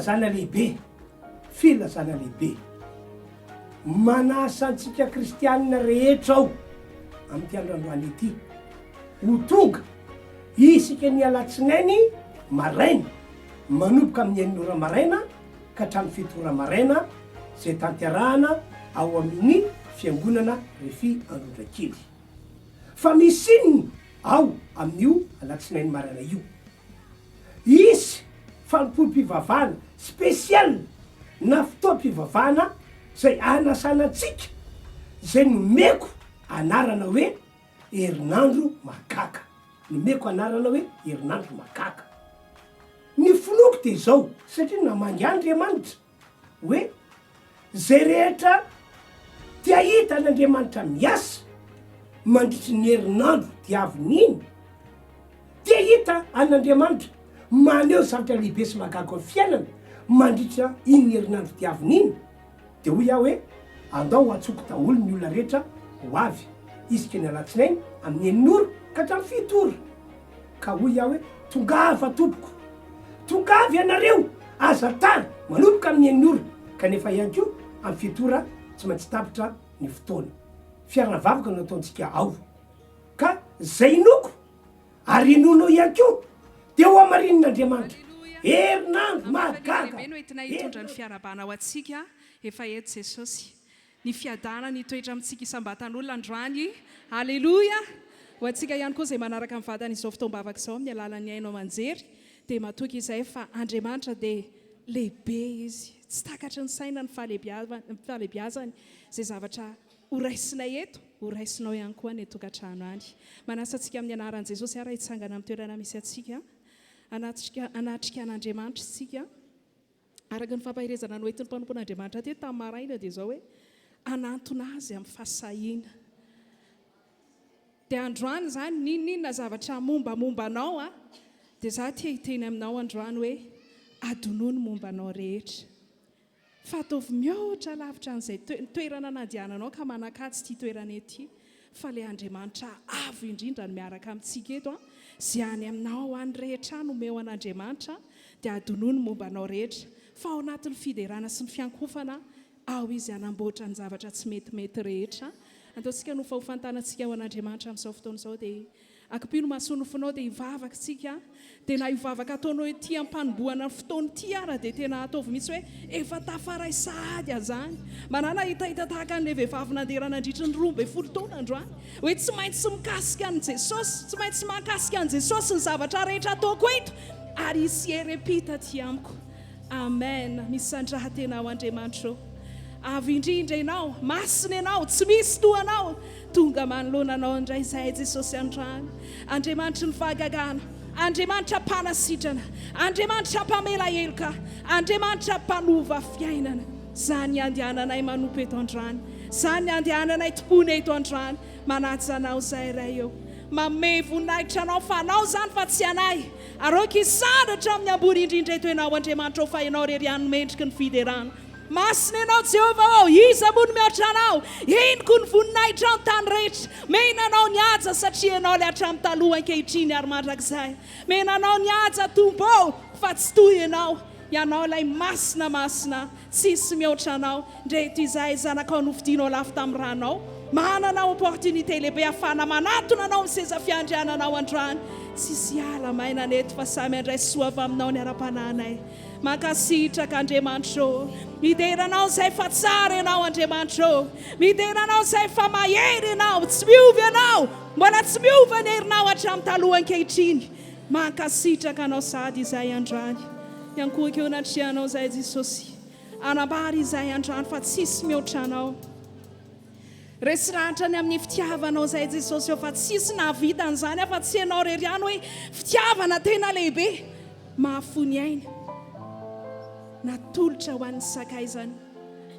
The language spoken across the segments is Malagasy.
Filazana lehibe, filazana lehibe. Manasa antsika kristianina rehetra aho amin'ity andro androany ity ho tonga isika ny alatsinainy maraina manomboka amin'ny enina ora maraina ka hatramin'ny fito ora maraina izay tanterahana ao amin'ny fiangonana Refi Androndrakely. Fa misy inona ao amin'io alatsinainy maraina io? Hisy fanompoam-pivavahana spécial na fotoam-pivavahana izay hanasana antsika izay nomeko anarana hoe herinandro mahagaga. Nomeko anarana hoe herinandro mahagaga. Ny finoako dia izao, satria namangy ahy Andriamanitra hoe izay rehetra te hahita an'Andriamanitra miasa mandritry ny herinandro diaviny iny, te hahita an'Andriamanitra maneho zavatra lehibe sy mahagaga amin'ny fiainana mandritra iny herinandro diaviny iny, Dia hoy aho hoe, Andao hantsoko daholo ny olona rehetra ho avy, isika ny alatsinainy amin'ny enina ora ka hatramin'ny fito ora. Ka hoy aho hoe, Tongava tompoko! Tongava ianareo! Aza tara! Manomboka amin'ny enina ora, kanefa ihany koa amin'ny fito ora tsy maintsy tapitra ny fotoana. Fiaraha-vavaka no ataontsika ao. Ka izay inoako Ary inoanao ihany koa dia ho hamarinin'Andriamanitra. Aleloia! Herinandro Amin'ny hafaliana mahagaga! lehibe no entinay hitondra ny Herinandro. fiarahabana ho antsika efa eto Jesosy. Ny fiadanany hitoetra amintsika isam-batan'olona androany. Aleloia! Ho antsika ihany koa izay manaraka mivantana izao fotoam-bavaka izao amin'ny alalan'ny haino aman-jery dia matoky izahay fa Andriamanitra dia lehibe Izy. Tsy takatry ny saina ny fahalehibiazany izay zavatra Ho raisinay eto, ho raisinao ihany koa any an-tokantrano any. Manasa antsika amin'ny anaran'i Jesosy ary hitsangana amin'ny toerana misy antsika, hanatrika hanatrika an'Andriamanitra isika. Araka ny fampaherezana noentin'ny mpanompon'Andriamanitra teto tamin'ny maraina dia izao hoe, hanantona Azy amin'ny fahasahiana. Dia androany izany, n'inon'inona zavatra mombamomba anao, dia izaho te hiteny aminao androany hoe, adonoy ny momba anao rehetra. Fa ataovy mihoatra lavitra an'izay toerana nandehananao ka manakatsy ity toerana ity fa ilay Andriamanitra avo indrindra no miaraka amintsika eto an, izay any aminao any rehetra any omeo an'Andriamanitra dia adonoy ny momba anao rehetra fa ao anatin'ny fiderana sy ny fiankohofana ao Izy hanamboatra ny zavatra tsy metimety rehetra. Antaontsika ny hofahofantanantsika ho an'Andriamanitra amin'izao fotoana izao dia Akipio ny masonofinao dia hivavaka isika, dia na io vavaka ataonao ety am-panombohana ny fotoana ity ara dia tena ataovy mihitsy hoe efa tafaray sahady azany. Manàna hetaheta tahaka an'ilay vehivavy nandera nandritry ny 12 taona androany hoe tsy maintsy mikasika an'i Jesosy, tsy maintsy mahakasika an'i Jesosy ny zavatra rehetra ataoko eto ary hisy hery hiampita aty amiko. Amen misandraha tena ao Andriamanitra ô. Avo indrindra Ianao, masina Ianao, tsy misy toa Anao. Tonga manoloana Anao indray izahay Jesosy androany. Andriamanitry ny fahagagana, Andriamanitra mpanasitrana, Andriamanitra mpamela heloka, Andriamanitra mpanova fiainana. Izany andehananay manompo eto androany. Izany andehananay tompoina eto androany. Manaja Anao izahay Ray ô. Manome voninahitra Anao fa Anao izany fa tsy anay. Ary aoka hisandratra amin'ny ambony indrindra eto Ianao Andriamanitra ô fa Ianao irery ihany no mendriky ny fiderana. Masina Ianao Jehovah ô, iza moa no mihoatra Anao? Henoko ny voninahitrao ny tany rehetra. Mena Anao ny haja satria Ianao ilay hatramin'ny taloha ankehitriny ary mandrakizay. Mena Anao ny haja Tompo ô, fa tsy toy Ianao. Ianao ilay Masina Masina, tsisy mihoatra Anao. Ndreto izahay zanakao nofidinao lafo tamin'ny ranao. Manana opportunité lehibe ahafahana manatona Anao amin'ny seza fiandriananao androany. Tsisy hiala maina any eto fa samy handray soa avy aminao ny ara-panahinay. Mankasitraka Andriamanitra ô. Midera Anao izay fa tsara Ianao Andriamanitra ô. Midera Anao izay fa mahery Ianao, tsy miova Ianao, mbola tsy miova ny herinao hatramin'ny taloha ankehitriny. Mankasitraka Anao sahady izahay androany. Miankohoka eo anatrehanao izahay Jesosy. Hanambara izahay androany fa tsisy mihoatra Anao. Resy lahatra ny amin'ny fitiavanao izahay Jesosy ô fa tsisy nahavita an'izany afa tsy Ianao irery ihany hoe fitiavana tena lehibe mahafoy ny aina natolotra ho an'ny sakaizany.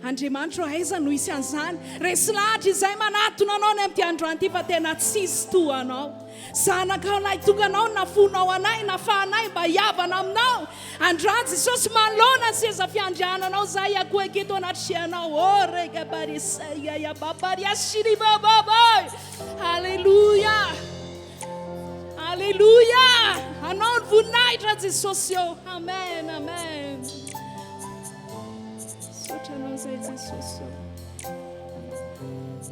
Andriamanitra ô aiza no hisy an'izany? Resy lahatra izahay manatona Anao ny amin'ity androany ity fa tena tsisy toa Anao. Zanakao lahitokanao nafoinao anay, nafahanay mba hihavana Aminao. Androany Jesosy manoloana ny seza fiandriananao zahay akohaka eto anatrehanao oh regabarisaiya babariashiribababay Alléluia Alléluia Anao ny voninahitra Jesosy ô Amen Amen. Misaotra Anao izahay Jesosy ô.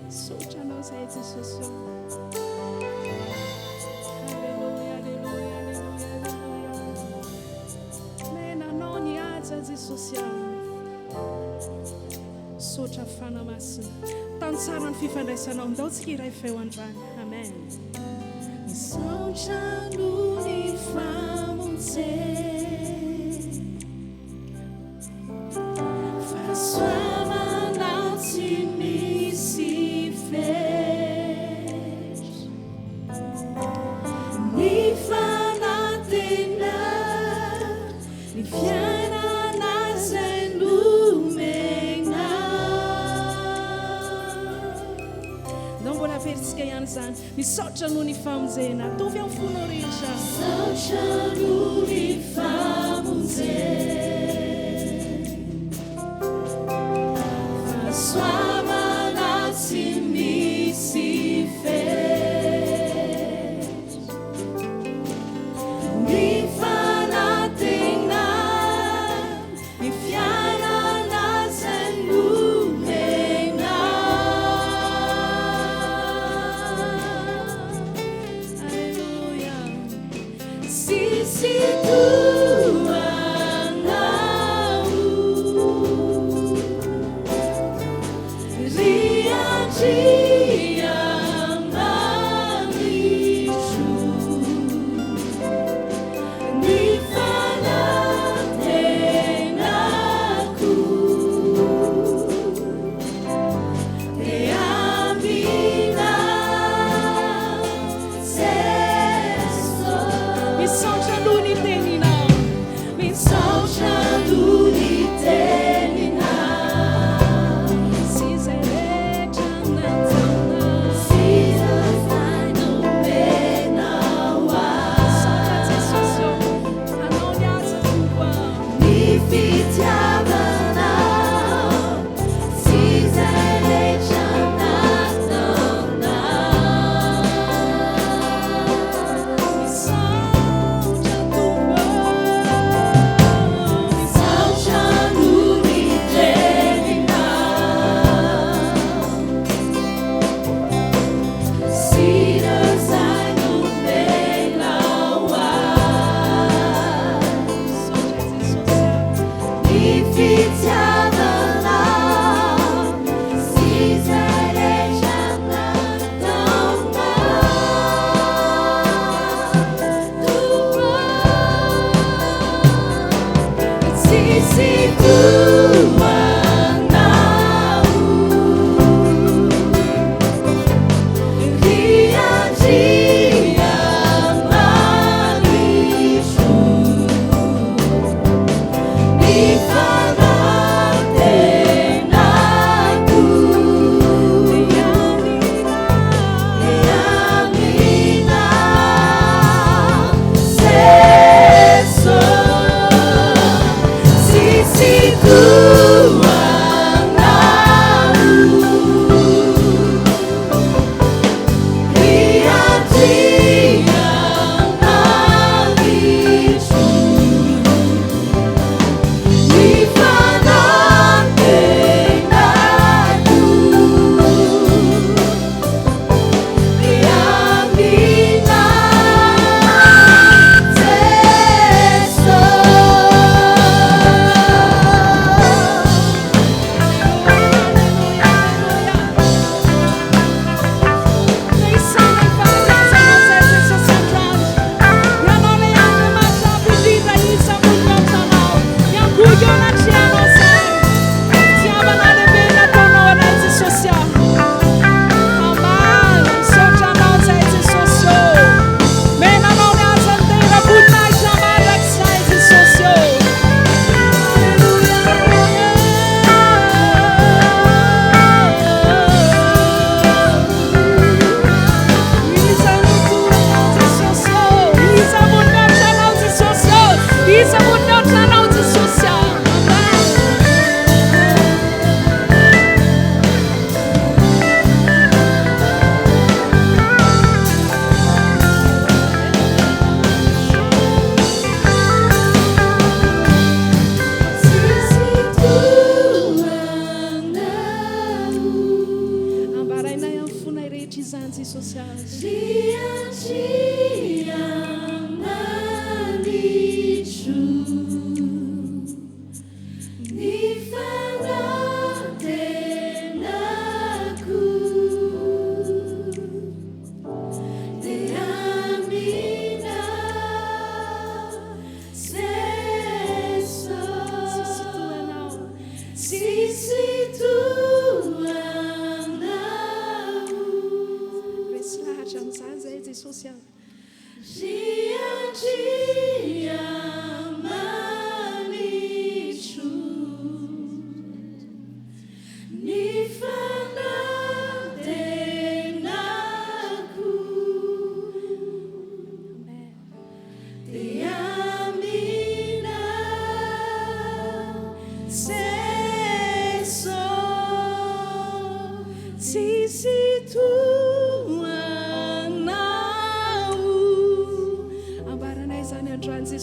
Misaotra Anao izahay Jesosy ô. Aleloia, aleloia, aleloia, aleloia. Omena Anao ny haja Jesosy a. Misaotra Fanahy Masina. Tano tsara ny fifandraisanao. Ndao tsika hiray feo androany. Amen. Misaotra noho ny famonjena. Fahasoavana tsy misy fetra. Ny fanantenana, ny fiainana izay nomena. Ndao mbola averintsika ihany izany. Misaotra noho ny famonjena. Ataovy amin'ny fonao rehetra. Misaotra noho ny famonjena. Fahasoavana tsy misy fetra. Ny fanantenana, ny fiainana izay nomena. Aleloia. Tsisy toa anao. Ry Andriamanitro. Ny fanantenako dia aminao Jeso. Misaotra noho ny teninao.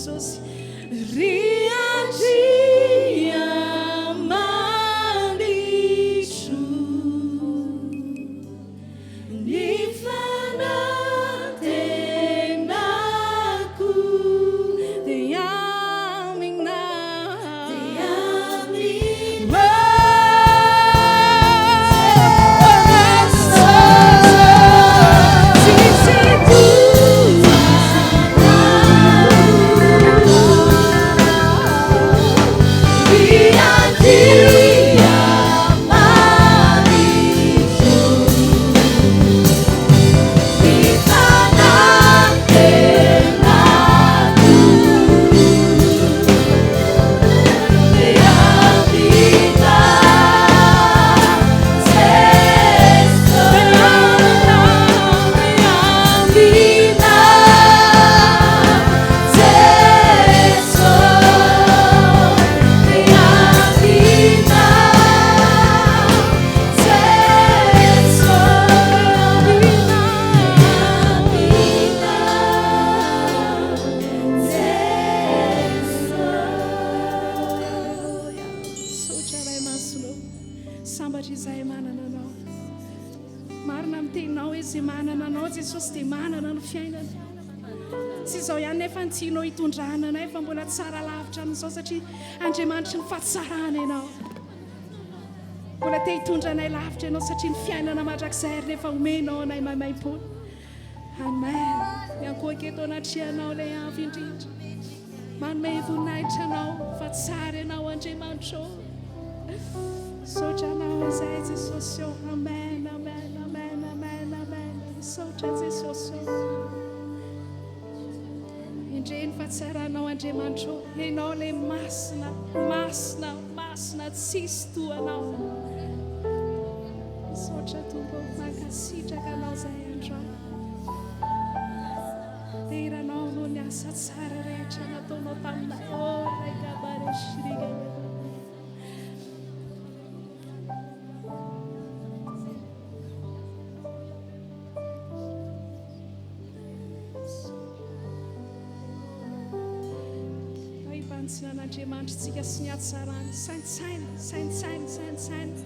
Jesosy. Ry Andriamanitro, ny fanantenako dia aminao. Misaotra Ray Masina ô. Sambatra izahay manana Anao. Marina amin'ny teninao hoe izay manana Anao Jesosy dia manana ny fiainana. Tsy izao ihany nefa ny tianao hitondrana anay fa mbola tsara lavitra amin'izao satria Andriamanitry ny fahatsarana Ianao. Mbola te hitondra anay lavitra Ianao satria ny fiainana mandrakizay ary nefa omenao anay maimaimpoana. Amen. Miankohoka eto anatrehanao ilay Avo indrindra. Manome voninahitra Anao fa tsara Ianao Andriamanitra ô. Misaotra Anao izahay Jesosy ô. Amen, amen, amen, amen, amen. Misaotra Jesosy ô. Indre ny fahatsaranao Andriamanitra ô. Ianao ilay masina, masina, masina, tsisy toa Anao. Misaotra Tompo, mankasitraka Anao izahay androany. Dera Anao noho ny asa tsara rehetra nataonao taminay. Oh, Rekabareshriga. Hibanjinan'Andriamanitra sy ny hatsarany. Saintsaina, saintsaina, saintsaina.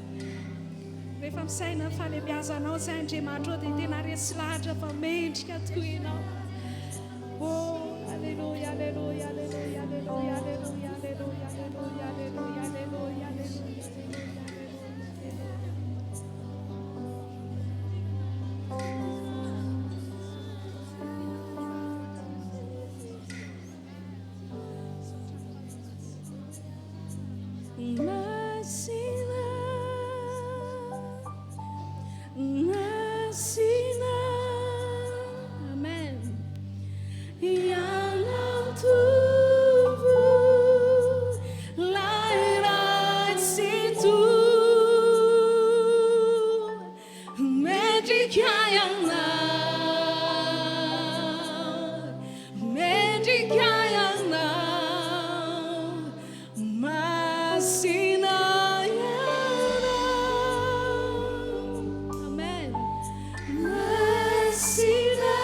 Rehefa misaina ny fahalebiazanao izay Andriamanitra ô dia tena resy lahatra fa mendrika tokoa ianao. Oh, aleloia, aleloia, aleloia, aleloia, aleloia, aleloia, aleloia, aleloia, aleloia, aleloia, aleloia, aleloia. Masina, masina, amen. Ianao Tompo, lay Ray Tsitoha, mendrika Ianao, mendrika Ianao, masina Ianao, amen. Masina,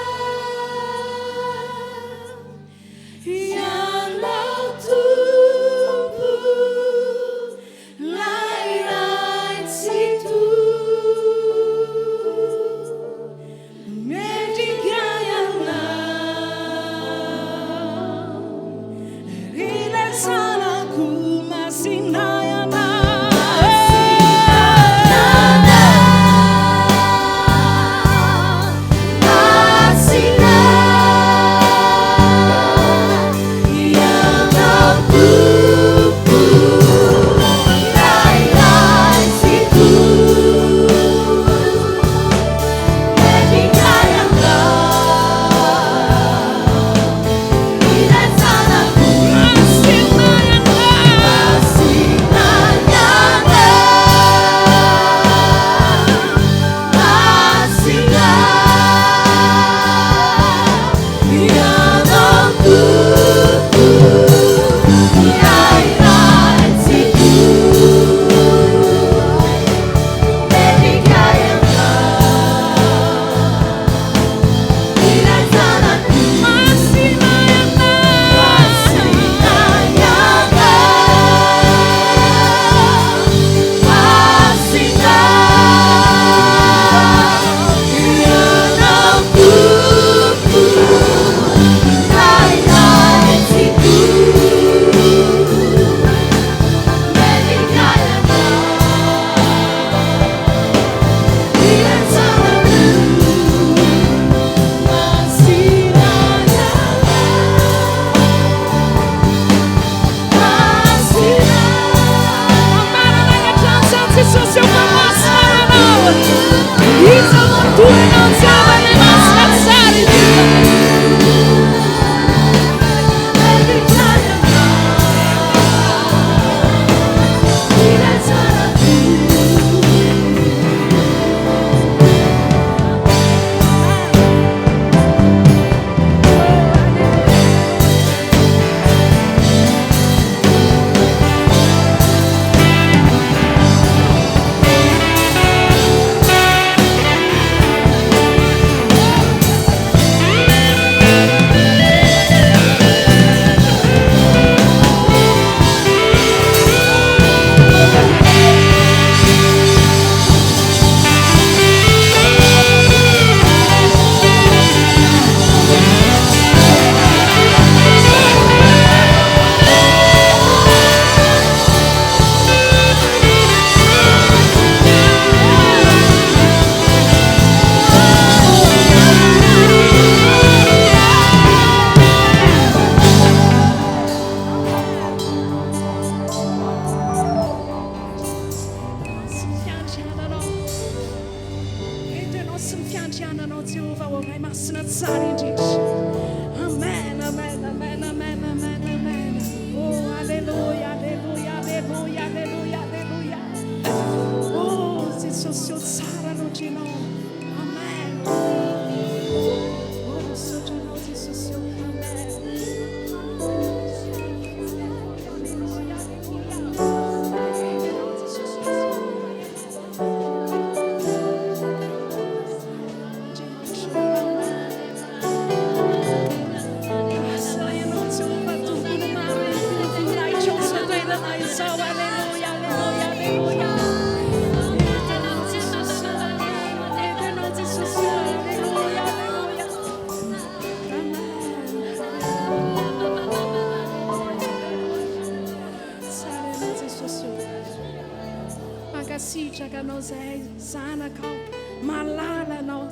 Misaotra Anao izahay zanakao, malala Anao.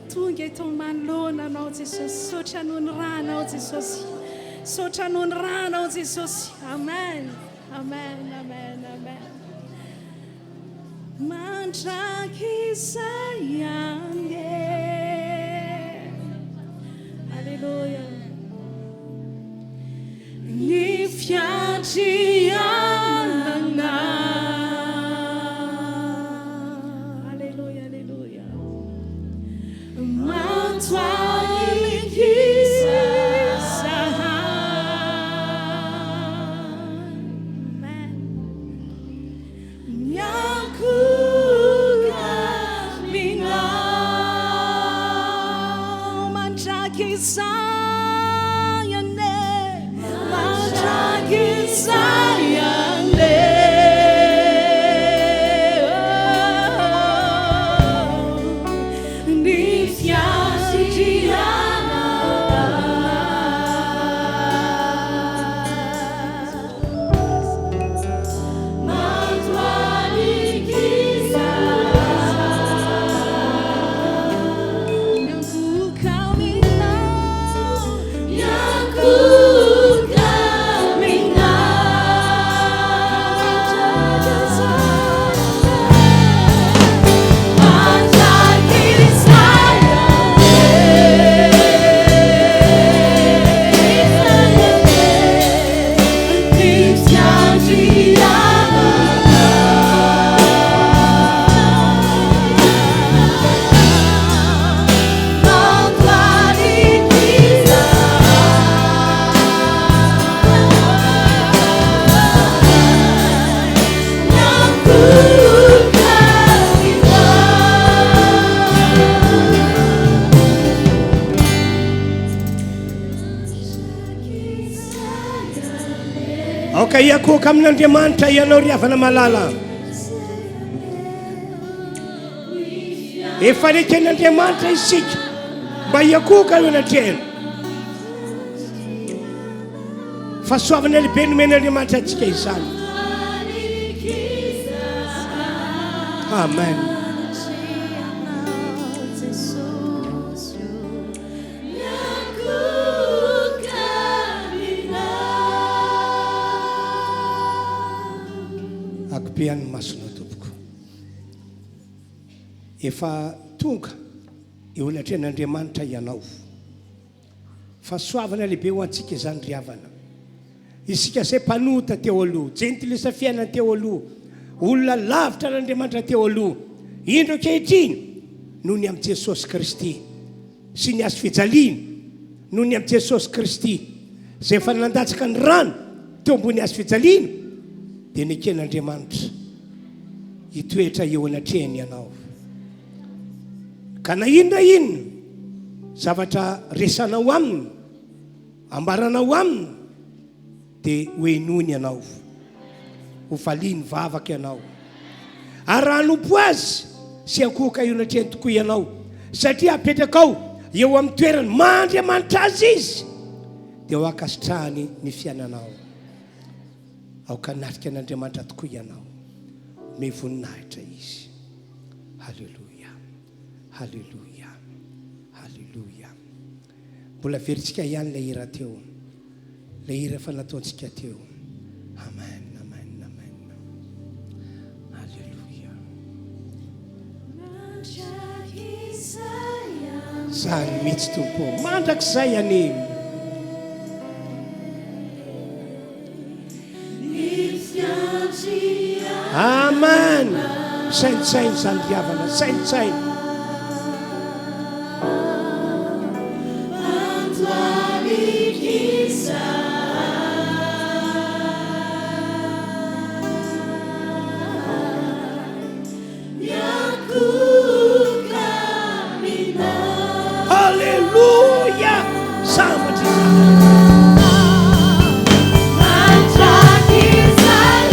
Tonga eto manoloana Anao Jesosy. Misaotra noho ny rànao Jesosy. Misaotra noho ny rànao Jesosy. Amen. Amen. Amen. Amen. Mandrakizay anie. Alléluia. Ny fiandrianana. Alléluia, Alléluia. Aoka hiakohoka amin'Andriamanitra ianao ry havana malala. Efa neken'Andriamanitra isika mba hiakohoka eo anatrehany. Fahasoavana lehibe nomen'Andriamanitra antsika izany. Amen. Akopehan'ny masonao tompoko. Efa tonga eo anatrehan'Andriamanitra ianao. Fahasoavana lehibe ho antsika izany ry havana. Isika izay mpanota teo aloha, jentilisa fiainana teo aloha, olona lavitra an'Andriamanitra teo aloha, indro ankehitriny noho ny amin'i Jesosy Kristy sy ny hazo fijaliana, noho ny amin'i Jesosy Kristy izay efa nandatsaka ny rany teo ambony hazo fijaliana, dia neken'Andriamanitra hitoetra eo anatrehany ianao. Ka na inona na inona zavatra resanao aminy, ambaranao aminy, dia hohenoiny ianao, hovaliany vavaka ianao. Ary raha hanompo azy sy hankohoka eo anatrehany tokoa ianao, satria apetrakao eo amin'ny toerany maha Andriamanitra azy izy, dia ho ankasitrahany ny fiainanao. Aoka hanatrika an'Andriamanitra tokoa ianao. Omeo voninahitra izy. Haleloia. Haleloia. Haleloia. Mbola averintsika ihany ilay hira teo. Ilay hira efa nataontsika teo. Amen, amen, amen. Haleloia. Zany mihitsy Tompo. Mandrakizay anie. Amen! Saintsaino izany ry havana, saintsaino. Haleloia! Sambatra izahay.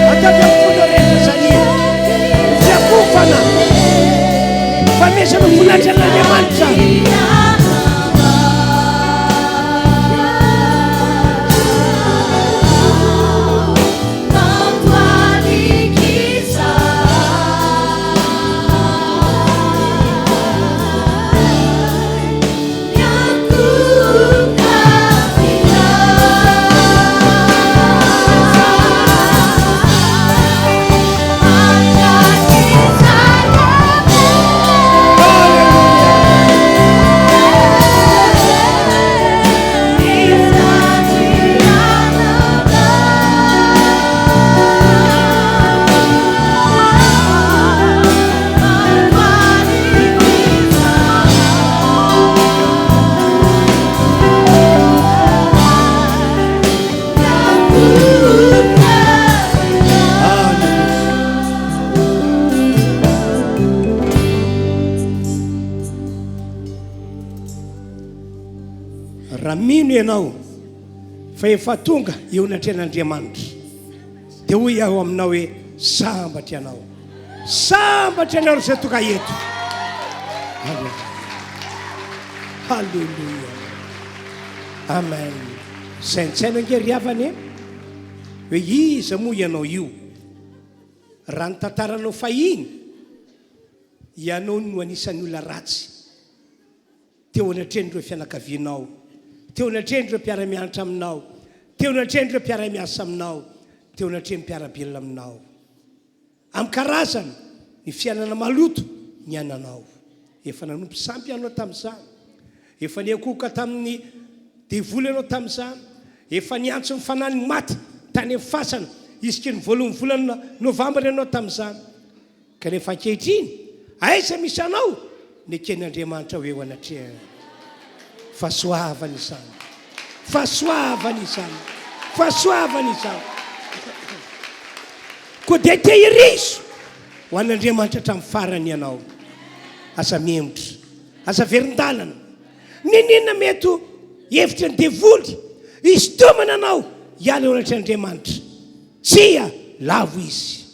Ataovy amin'ny fonao rehetra izany fiakofana. Raha mino ianao fa efa tonga eo anatrehan'Andriamanitra, dia hoy aho aminao hoe sambatra ianao. Sambatra ianao izay tonga eto. Aleloia. Haleloia. Amen. Saintsaino ange ry havana e. Hoe iza moa ianao io? Raha ny tantaranao fahiny, ianao no anisan'ny olona ratsy. Teo anatrehan'ireo fianakavianao, teo anatrehan'ireo mpiara-mianatra aminao, teo anatrehan'ireo mpiara-miasa aminao, teo anatrehan'ny mpiara-belona aminao. Amin'ny karazany, ny fiainana maloto niainanao. Efa nanompo sampy ianao tamin'izany. Efa niankohoka tamin'ny devoly ianao tamin'izany. Efa niantso ny fanahin'ny maty tany amin'ny fasana isaky ny voalohan'ny volana novambra ianao tamin'izany. Kanefa ankehitriny, aiza misy anao? Neken'Andriamanitra ho eo anatrehany. Fahasoavana izany. Fahasoavana izany. Fahasoavana izany. Koa dia tehirizo ho an'Andriamanitra hatramin'ny farany ianao. Aza mihemotra. Aza verin-dalana. N'inon'inona mety ho hevitry ny devoly hisintomana anao hiala eo anatrehan'Andriamanitra. Tsia, lavo izy.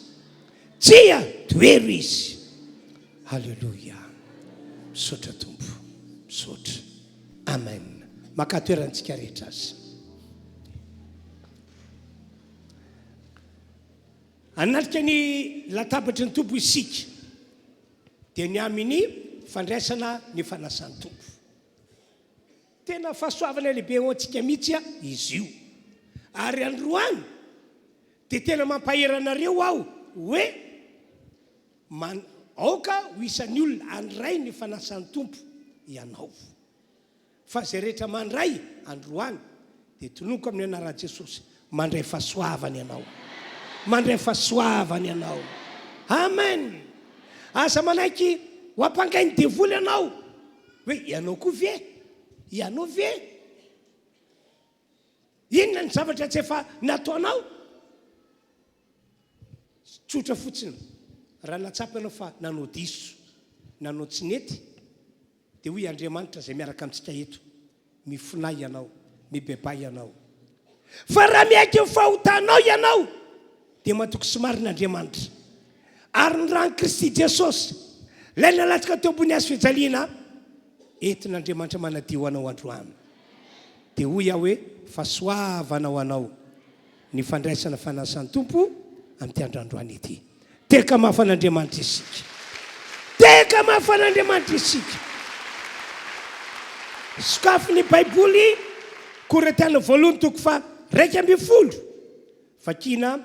Tsia, tohero izy. Haleloia. Misaotra Tompo. Misaotra. Amen. Maka toerantsika rehetra aza. Hanatrika ny latabatry ny Tompo isika dia ny amin'ny fandraisana ny fanasan'ny Tompo. Tena fahasoavana lehibe ho antsika mihitsy izy io. Ary androany dia tena mampahery anareo aho hoe man, aoka ho isan'ny olona handray ny fanasan'ny Tompo ianao. Fa izay rehetra mandray androany dia tononiko amin'ny anaran'i Jesosy, mandray fahasoavana ianao. Mandray fahasoavana ianao. Amen. Aza manaiky ho ampangain'ny devoly ianao. Hoe ianao koa ve? Ianao ve? Inona ny zavatra tsy efa nataonao? Tsotra fotsiny, raha nahatsapa ianao fa nanao diso, nanao tsy nety, dia hoy Andriamanitra izay miaraka amintsika eto, Mifonà ianao, mibebaha ianao. Fa raha miaiky ny fahotanao ianao, dia matoky sy marina Andriamanitra. Ary ny ran'i Kristy Jesosy, ilay nalatsaka teo ambony hazo fijaliana, entin'Andriamanitra manadio anao androany. Dia hoy aho hoe, Fahasoavana ho anao ny fandraisana fanasan'ny Tompo amin'ity andro androany ity. Teka mafy an'Andriamanitra isika. Teka mafy an'Andriamanitra isika. Sokafy ny Baiboly, Korintiana voalohany toko faha 11. Vakina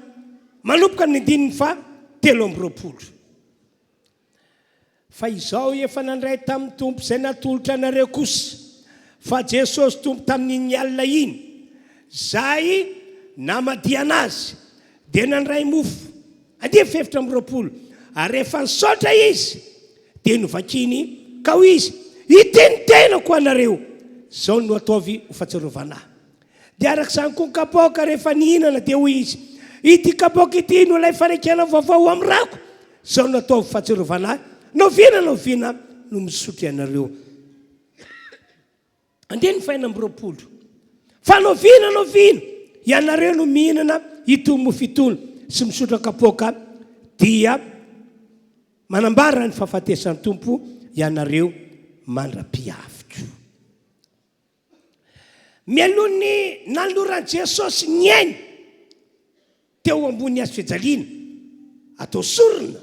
manomboka amin'ny andininy faha 23. Fa izao efa nandray tamin'ny Tompo izay natolotra anareo kosa, fa Jesosy Tompo tamin'iny alina iny, izay namadihana Azy, dia nandray mofo, andininy fahefatra amby 24, ary rehefa nisaotra Izy, dia novakiny, ka hoy Izy, Ity ny tenako ho anareo, izao no ataovy ho fahatsiarovana Ahy. Dia araka izany koa ny kapoaka, rehefa nihinana, dia hoy izy, Ity kapoaka ity no ilay fanekena vaovao ho amin'ny rako. Izao no ataovy fahatsiarovana ahy, na oviana na oviana no misotro ianareo. Andininy fahenina amby 20. Fa na oviana na oviana ianareo no mihinana itony mofo itony sy misotro kapoaka, dia manambara ny fahafatesan'ny Tompo ianareo mandra-piaviko. Mialoha ny nanoloran'i Jesosy ny ainy teo ambony hazo fijaliana atao sorona,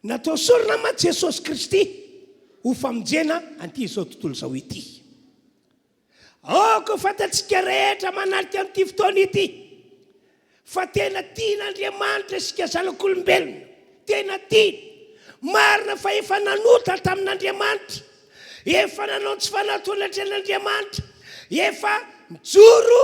natao sorona mantsy Jesosy Kristy ho famonjena an'ity izao tontolo izao ity. Aoka ho fantatsika rehetra manatrika an'ity fotoana ity fa tena tian'Andriamanitra isika zanak'olombelona. Tena tiany. Marina fa efa nanota tamin'Andriamanitra, efa nanao ny tsy fanatona an'Andriamanitra, efa nijoro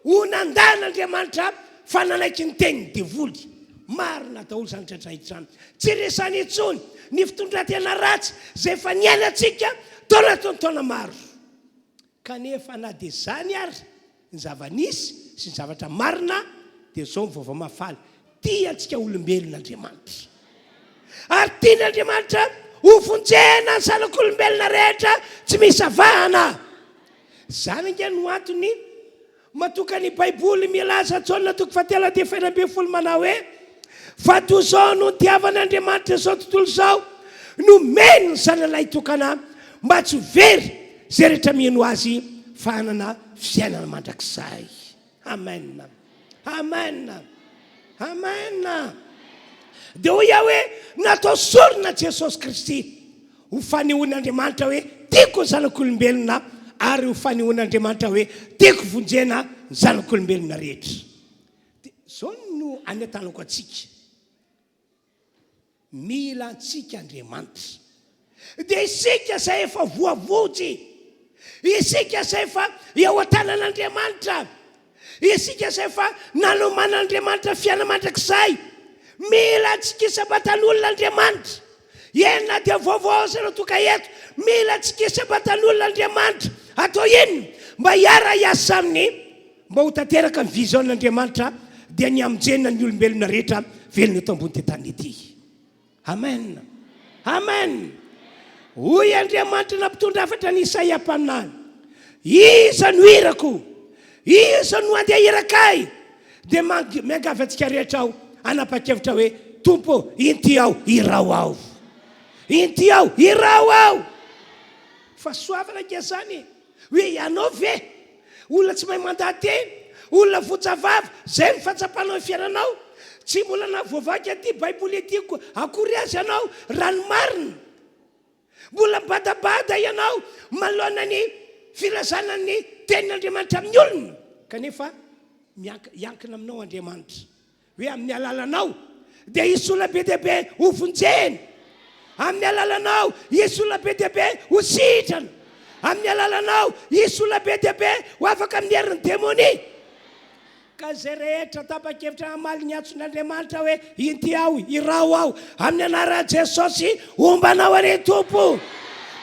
ho nandà an'Andriamanitra fa nanaiky ny tenin'ny devoly. Marina daholo izany rehetra izany. Tsy resahina intsony ny fitondran-tena ratsy izay efa niainantsika taona taona maro. Kanefa na dia izany ary ny zava-nisy sy ny zavatra marina dia izao ny vaovao mahafaly, tia antsika olombelona Andriamanitra. Ary tian'Andriamanitra Hovonjena ny zanak'olombelona rehetra tsy misy avahana. Izany ange no antony matoka ny Baiboly milaza Jaona toko fahatelo andininy fahenina ambinifolo manao hoe, Fa toy izao no nitiavan'Andriamanitra izao tontolo izao, nomeny ny Zanany Lahitokana mba tsy ho very izay rehetra mino Azy fa hanana fiainana mandrakizay. Amen. Amen. Amen. Dia hoy aho hoe natao sorona Jesosy Kristy ho fanehoan'Andriamanitra hoe tiako ny zanak'olombelona ary ho fanehoan'Andriamanitra hoe tiako vonjena ny zanak'olombelona rehetra. Dia izao no anentanako antsika. Mila antsika Andriamanitra. Dia isika izay efa voavonjy, isika izay efa eo an-tanan'Andriamanitra, isika izay efa nanomanan'Andriamanitra fiainana mandrakizay. Mila antsika isam-batan'olona Andriamanitra. Eny na dia vaovao aza ireo tonga eto, mila antsika isam-batan'olona Andriamanitra. Atao inona? Mba hiara-hiasa aminy. Mba ho tanteraka ny vision Andriamanitra dia ny hamonjena ny olombelona rehetra velona eto ambony tany ety. Amen. Amen. Hoy Andriamanitra nampitondra hafatra an'i Isaia mpaminany, Iza no irako? Iza no handeha hiraka ahy? Dia miangavy antsika rehetra aho hanapa-kevitra hoe, Tompo, inty aho, iraho aho. Inty aho, iraho aho. Fahasoavana ange izany e. Hoe ianao ve? Olona tsy mahay mandaha-teny, olona votsa vava, izay no fahatsapanao ny fiainanao? Tsy mbola nahavoavaky an'ity Baiboly ity akory aza ianao, raha ny marina. Mbola mibadabada ianao manoloana ny filazana ny Tenin'Andriamanitra amin'ny olona, kanefa miankina aminao Andriamanitra. Hoe amin'ny alalanao dia hisy olona be dia be ho vonjena. Amin'ny alalanao hisy olona be dia be ho sitrana. Amin'ny alalanao hisy olona be dia be ho afaka amin'ny herin'ny demonia. Ka izay rehetra tapa-kevitra hamaly ny antson'Andriamanitra hoe, Inty aho, iraho aho, amin'ny anaran'i Jesosy, homba anao anie Tompo.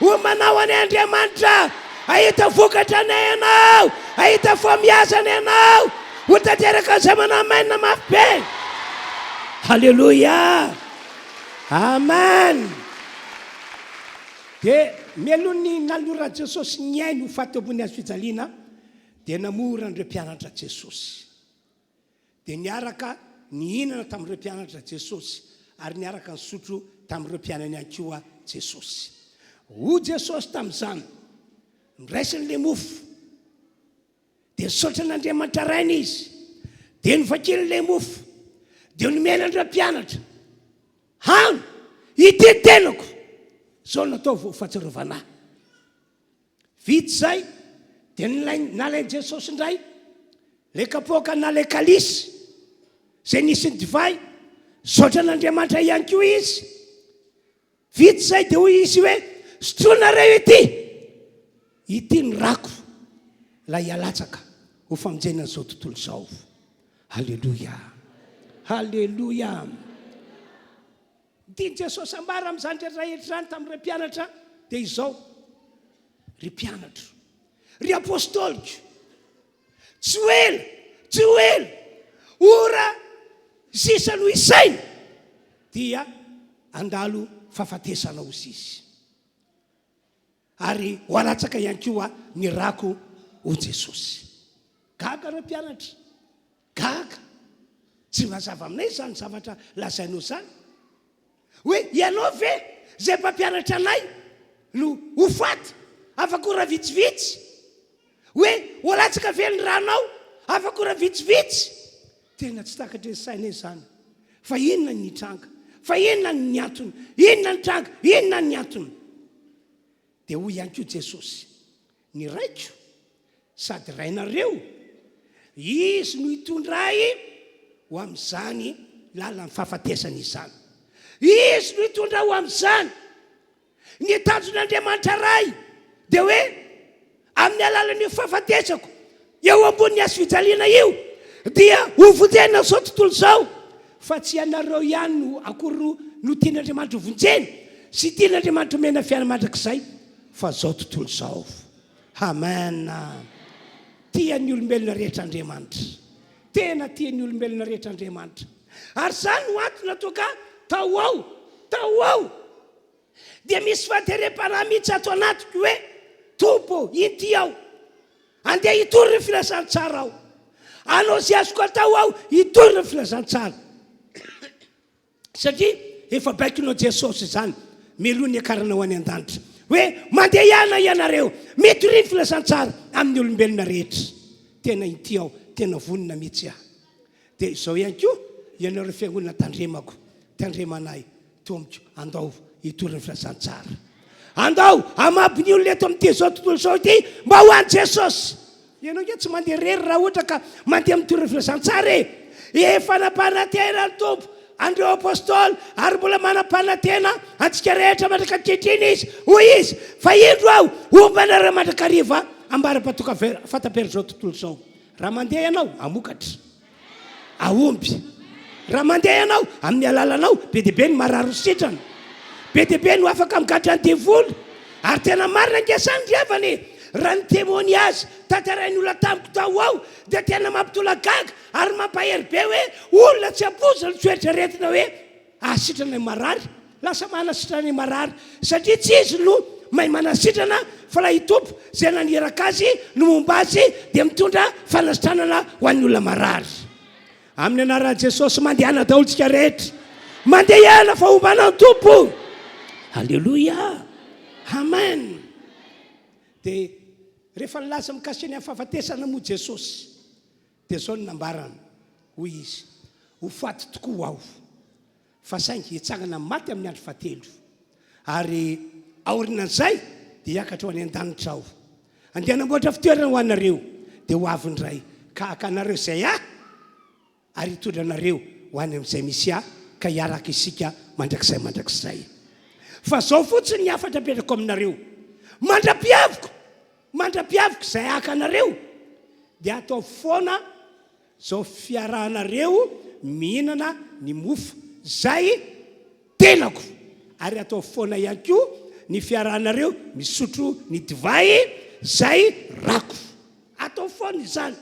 Homba anao anie Andriamanitra. Hahita vokatra anie ianao. Hahita fahombiazana ianao. Ho tanteraka izay manao amen mafy be. Haleloia. Amen. Dia mialoha ny nanoloran'i Jesosy ny ainy ho faty teo ambony hazo fijaliana dia namory an'ireo mpianatra Jesosy. Dia niaraka nihinana tamin'ireo mpianatra Jesosy ary niaraka nisotro tamin'ireo mpianany ihany koa Jesosy. Hoy Jesosy tamin'izany, Noraisiny ilay mofo. Dia nisaotra an'Andriamanitra Rainy izy. Dia novakiny ilay mofo. Dia nomeny an'ireo mpianatra. Hano, ity ny tenako. Izao no ataovy ho fahatsiarovana ahy. Vita izay, dia nalain'i Jesosy indray ilay kapoaka na ilay kalisy izay nisy ny divay. Nisaotra an'Andriamanitra ihany koa izy. Vita izay dia hoy izy hoe, Sotroinareo ity! Ity ny rako, ilay halatsaka ho famonjena an'izao tontolo izao. Haleloia! Haleloia! Ny tian'i Jesosy ambara amin'izany rehetra rehetra izany tamin'ireo mpianatra dia izao, Ry mpianatro, ry apostoliko, tsy ho ela, tsy ho ela, ora sisa no isaina dia handalo fahafatesana ho sisa. Ary ho alatsaka ihany koa ny rako ho Jesosy. Gaga ireo mpianatra. Gaga. Tsy mazava aminay izany zavatra lazainao izany. Hoe ianao ve izay mpampianatra anay no ho faty afaka ora vitsivitsy? Hoe ho alatsaka ve ny ranao afaka ora vitsivitsy? Tena tsy takatry ny sainay izany. Fa inona ny nitranga? Fa inona ny antony? Inona ny tranga? Inona ny antony? Dia hoy ihany koa Jesosy, Ny Raiko sady Rainareo, Izy no hitondra ahy ho amin'izany lalan'ny fahafatesana izany. Izy no hitondra ahy ho amin'izany. Ny tanjon'Andriamanitra Ray dia hoe amin'ny alalan'io fahafatesako eo ambonin'ny hazo fijaliana io dia ho vonjena izao tontolo izao fa tsy ianareo ihany no akory no no tian'Andriamanitra ho vonjena sy tian'Andriamanitra omena fiainana mandrakizay fa izao tontolo izao. Amen. Tia ny olombelona rehetra Andriamanitra. Tena tia ny olombelona rehetra Andriamanitra. Ary izany no antony natoka tao ao, tao ao. Dia misy fahaterem-panahy mihitsy ato anatiko hoe, Tompo ô, inty aho. Andeha hitory ny filazantsara aho. Hanao izay azoko atao aho hitory ny filazantsara. Satria efa baikonao Jesosy izany mialoha ny hiakarana ho any an-danitra. Hoe mandehana ianareo, mitoria ny filazantsara amin'ny olombelona rehetra. Tena inty aho, tena vonona mihitsy aho. Dia izao ihany koa, ianareo fiangonana tandremako, tandremanay, Tompoko, andao hitory ny filazantsara. Andao hamabo ny olona eto amin'ity izao tontolo izao ity mba ho an'i Jesosy. Ianao ange tsy mandeha irery raha ohatra ka mandeha mitory ny filazantsara e. Efa nampanantena ny Tompo an'ireo apostoly ary mbola manam-panantena antsika rehetra mandrak'ankehitriny Izy. Hoy Izy, Fa indro Aho homba anareo mandrakariva ambara-patoka fataperan'izao tontolo izao. Raha mandeha ianao, hamokatra. Hahomby. Raha mandeha ianao, amin'ny alalanao, be dia be ny marary ho sitrana. Be dia be no afaka migadra ny devoly. Ary tena marina ange izany ry havana e! Raha ny témoignage tantarain'ny olona tamiko tao ho ao dia tena mampitolagaga ary mampahery be hoe olona tsy ampoizina no tsy hoeritreretina hoe Hahasitrana ny marary, lasa manasitrana ny marary, satria tsy izy no mahay manasitrana fa ilay Tompo izay naniraka azy no momba azy dia mitondra fanasitranana ho an'ny olona marary. Amin'ny anaran'i Jesosy mandehana daholo tsika rehetra. Mandehana fa hombana ny Tompo. Alléluia. Amen. Dia rehefa nilaza mikasika ny fahafatesana moa Jesosy Dia izao no nambarany, hoy izy, Ho faty tokoa aho, fa saingy hitsangana amin'ny maty amin'ny andro fahatelo, ary aorianan'izay dia hiakatra ho any an-danitra aho. Andeha hanamboatra fitoerana ho anareo, dia ho avy indray, ka haka anareo izay ahy, ary hitondra anareo ho any amin'izay misy ahy, ka hiaraka isika mandrakizay mandrakizay. Fa izao fotsiny ny hafatra apetrako aminareo, mandra-piaviko, Mandra-piaviko izay haka anareo, dia ataovy foana izao fiarahanareo mihinana ny mofo izay tenako, ary ataovy foana ihany koa ny fiarahanareo misotro ny divay izay rako. Ataovy foana izany.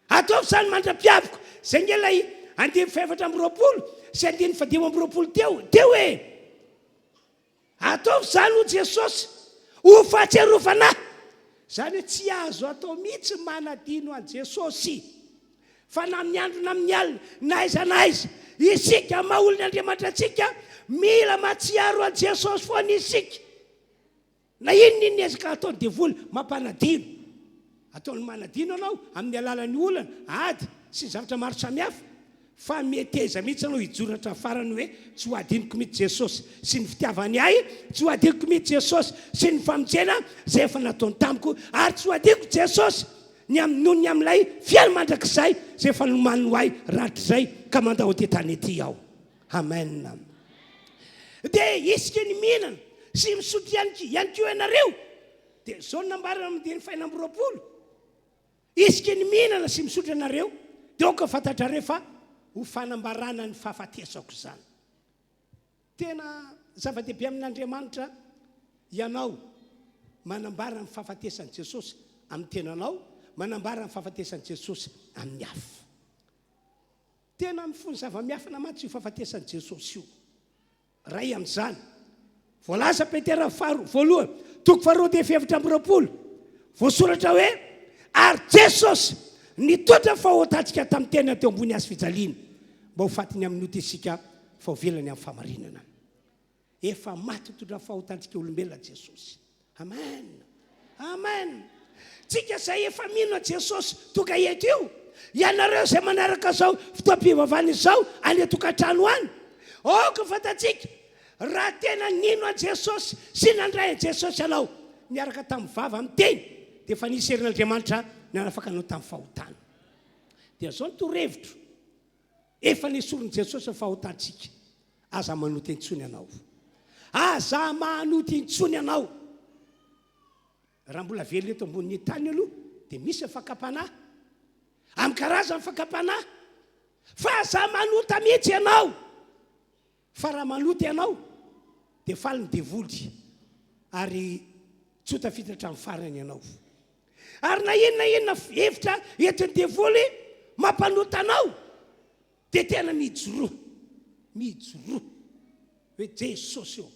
Ataovy izany mandra-piaviko. Izay ange ilay andininy fahefatra amby 20 sy andininy fahadimy amby 20 teo, teo e! Ataovy izany hoy Jesosy ho fahatsiarovana ahy. Izany hoe tsy azo atao mihitsy ny manadino an'i Jesosy. Fa na amin'ny andro na amin'ny alina, na aiza na aiza, isika maha olon'Andriamanitra antsika, mila mahatsiaro an'i Jesosy foana isika. Na inona inona ezaka ataon'ny devoly mampanadino, ataony manadino anao amin'ny alalan'ny olana, ady, sy ny zavatra maro samihafa, fa meteza mihitsy ianao hijoro hatramin'ny farany hoe tsy ho adinoko mihitsy Jesosy sy ny fitiavany ahy, tsy ho adinoko mihitsy Jesosy sy ny famonjena izay efa nataony tamiko, ary tsy ho adinoko Jesosy ny amin'ny noho ny amin'ilay fiainana mandrakizay izay efa nomaniny ho ahy rahatrizay ka mandao ity tany ity aho. Amen. Dia isika ny mihinana sy misotro ihany ihany koa ianareo. Dia izao no nambarany amin'ny andininy fahenina amby 20. Isika ny mihinana sy misotro ianareo, dia aoka fantatrareo fa ho fanambarana ny fahafatesako izany. Tena zava-dehibe amin'Andriamanitra ianao manambara ny fahafatesan'i Jesosy amin'ny tenanao, manambara ny fahafatesan'i Jesosy amin'ny hafa. Tena mifono zava-miafina mantsy io fahafatesan'i Jesosy io. Iray amin'izany, voalaza Petera faharoa, voalohany, toko faharoa dia fahefatra amby 20, voasoratra hoe, Ary Jesosy nitondra ny fahotantsika tamin'ny tenany teo ambony hazo fijaliana, mba ho fatiny amin'ny ota isika, fa ho velany amin'ny fahamarinana. Efa maty nitondra ny fahotantsika olombelona Jesosy. Amen. Amen. Tsika izay efa mino an'i Jesosy tonga eto io, ianareo izay manaraka izao fotoam-pivavahana izao any an-tokantrano any, aoka fantatsika raha tena nino an'i Jesosy sy nandray an'i Jesosy ianao niaraka tamin'ny vava miteny dia efa nisy herin'Andriamanitra nanafaka anao tamin'ny fahotana. Dia izao ny torohevitro, Efa nesorin'i Jesosy ny fahotantsika. Aza manota intsony ianao. Aza manota intsony ianao. Raha mbola velona eto ambonin'ny tany aloha dia misy ny fakam-panahy. Amin'ny karazany fakam-panahy. Fa aza manota mihitsy ianao. Fa raha manota ianao dia faly ny devoly ary tsy ho tafita hatramin'ny farany ianao. Ary na inona inona hevitra entin'ny devoly mampanota anao dia tena mijoroa, mijoroa hoe Jesosy ô.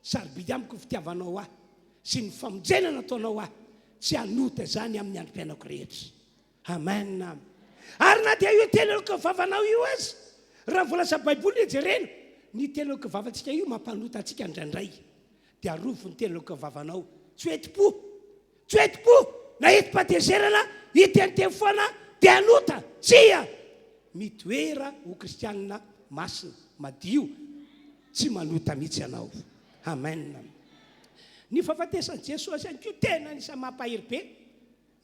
Sarobidy amiko ny fitiavanao ahy sy ny famonjena nataonao ahy. Tsy hanota izany amin'ny androm-piainako rehetra. Amen. Ary na dia io teny aloaky ny vavanao io aza, raha ny voalazan'ny Baiboly no jerena, ny teny aloaky ny vavantsika io mampanota antsika indraindray. Dia arovy ny teny aloaky ny vavanao. Tsy ho entim-po. Tsy ho entim-po na entim-pahatezerana hiteniteny foana dia hanota. Tsia! Mitoera ho kristianina masina, madio, tsy manota mihitsy ianao. Amen. Ny fahafatesan'i Jesosy ihany koa tena anisan'ny mampahery be.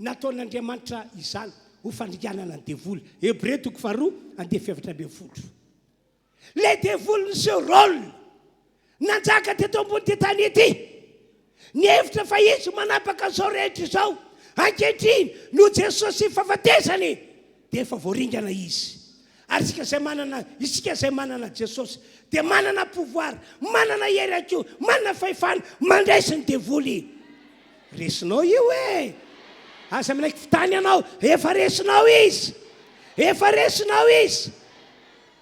Nataon'Andriamanitra izany ho fandringanana ny devoly. Hebreo toko faharoa andiany faha-14. Ilay devoly niseho rôle, nanjaka teto ambonin'ity tany ity, nihevitra fa izy no manapaka an'izao rehetra izao. Ankehitriny, noho Jesosy sy ny fahafatesany, dia efa voaringana izy. Ary isika izay manana, isika izay manana Jesosy dia manana pouvoir, manana hery ihany koa, manana fahefana mandresy ny devoly. Resinao io e! Aza manaiky fitany ianao, efa resinao izy. Efa resinao izy.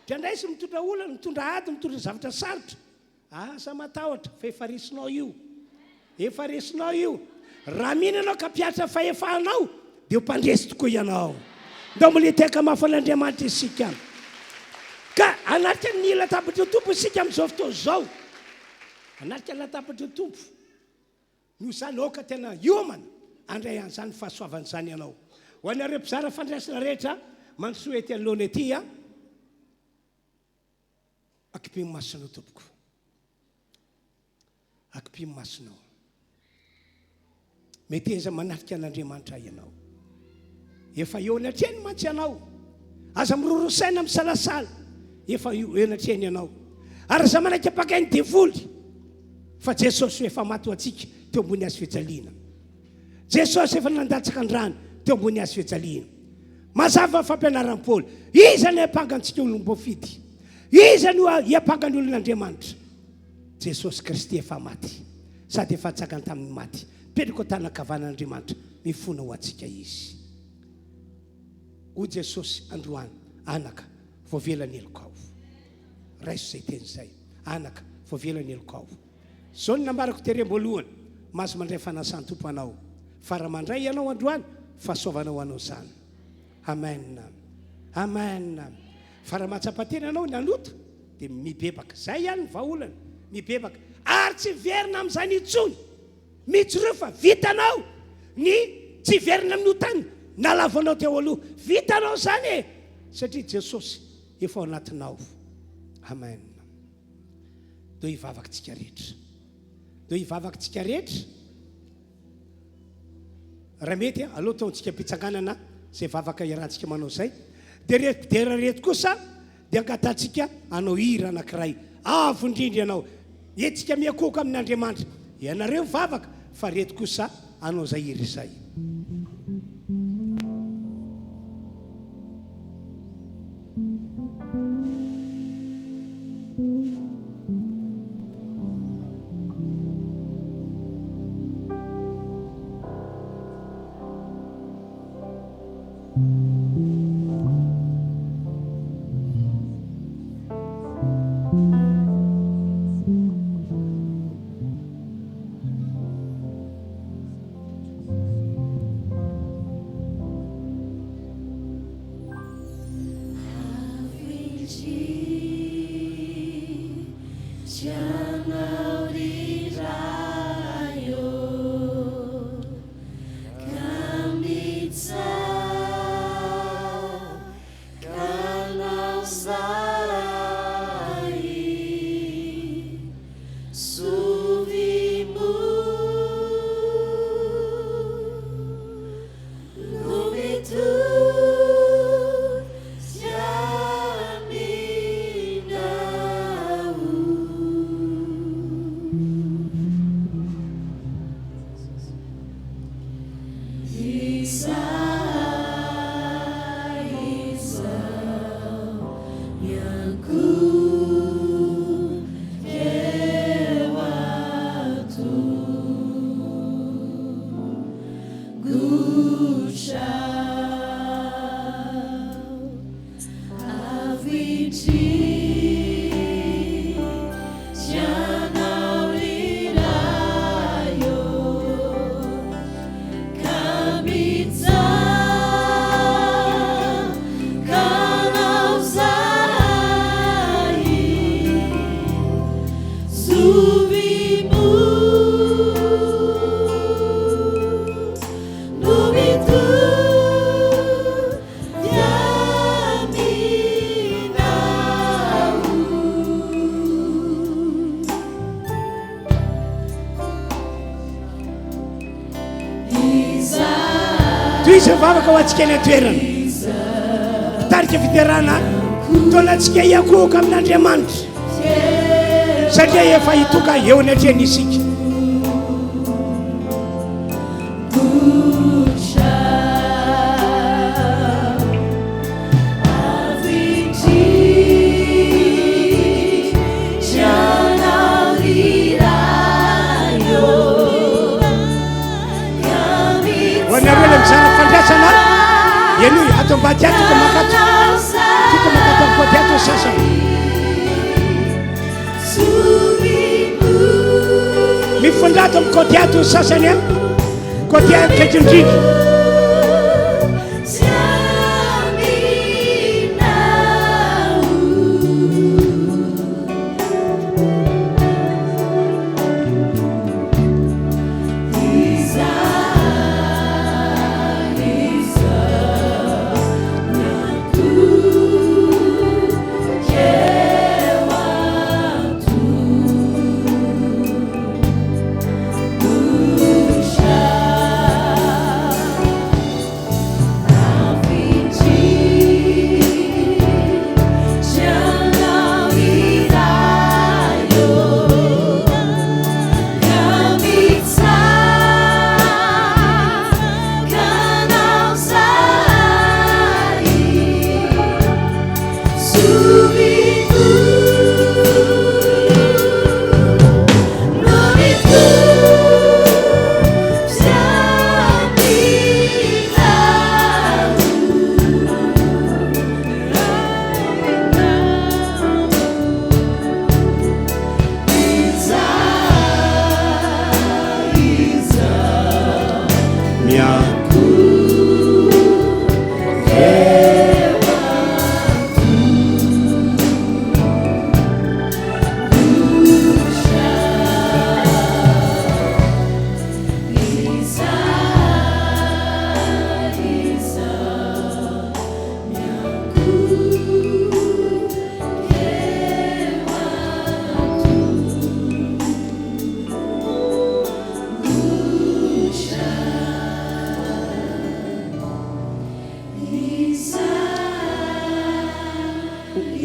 Indraindray izy mitondra olana, mitondra ady, mitondra zavatra sarotra. Aza matahotra fa efa resinao io. Efa resinao io. Raha mino ianao ka mpihatra fahefanao dia ho mpandresy tokoa ianao. Ndao mbola hitehaka mafy an'Andriamanitra isika. Ka hanatrika ny latabatry ny Tompo isika amin'izao fotoana izao. Hanatrika ny latabatry ny Tompo. Noho izany aoka tena hiomana handray an'izany fahasoavana izany ianao. Ho anareo mpizara fandraisana rehetra mandrosoa ety anoloana ety. Akipio ny masonao tompoko. Akipio ny masonao. Meteza manatrika an'Andriamanitra ianao. Efa eo anatrehany mantsy ianao. Aza miroro saina misalasala. Efa eo anatrehany ianao. Ary aza manaiky ampakain'ny devoly fa Jesosy efa maty ho antsika teo ambony hazo fijaliana. Jesosy efa nandatsaka ny rany teo ambony hazo fijaliana. Mazava ny fampianaran'i Paoly. Iza no hiampanga antsika olom-boafidy? Iza no hiampanga ny olon'Andriamanitra? Jesosy Kristy efa maty sady efa nitsangana tamin'ny maty. Mipetraka ao an-tanan-kavanan'Andriamanitra, mifona ho antsika Izy. Hoy Jesosy androany, Anaka, voavela ny helokao. Raiso izay teny izay. Anaka, voavela ny helokao. Izao no nambarako tery am-boalohany, mahazo mandray fanasan'ny Tompo anao. Fa raha mandray ianao androany, fahasoavana ho anao izany. Amen. Amen. Fa raha mahatsapa tena ianao nanota, dia mibebaka. Izay ihany ny vahaolana, mibebaka. Ary tsy hiverina amin'izany intsony. Mijoroa fa vitanao ny tsy hiverina amin'ny otany nalavo anao teo aloha. Vitanao izany e! Satria Jesosy efa ao anatinao. Amen. Ndao hivavaka tsika rehetra. Ndao hivavaka tsika rehetra. Raha mety, aleo ataontsika am-pitsanganana izay vavaka iarahantsika manao izay. Dia ireto mpidera ireto kosa dia angatahantsika hanao hira anankiray. Avo indrindra ianao. Hetsika miankohoka amin'Andriamanitra. Ianareo mivavaka fa ireto kosa hanao izay hira izay. Tohizo ny vavaka ho antsika any an-toerana. Mpitarika fiderana, taona antsika hiankohoka amin'Andriamanitra. Satria efa hitoka eo anatrehany isika. Ho anareo ilay mizara fandraisana, henoy ato ambady ato ka makato. Toko makato amin'ny côté ato ny sasany. Mifindra ato amin'ny côté ato ny sasany a. Côté akaiky indrindra.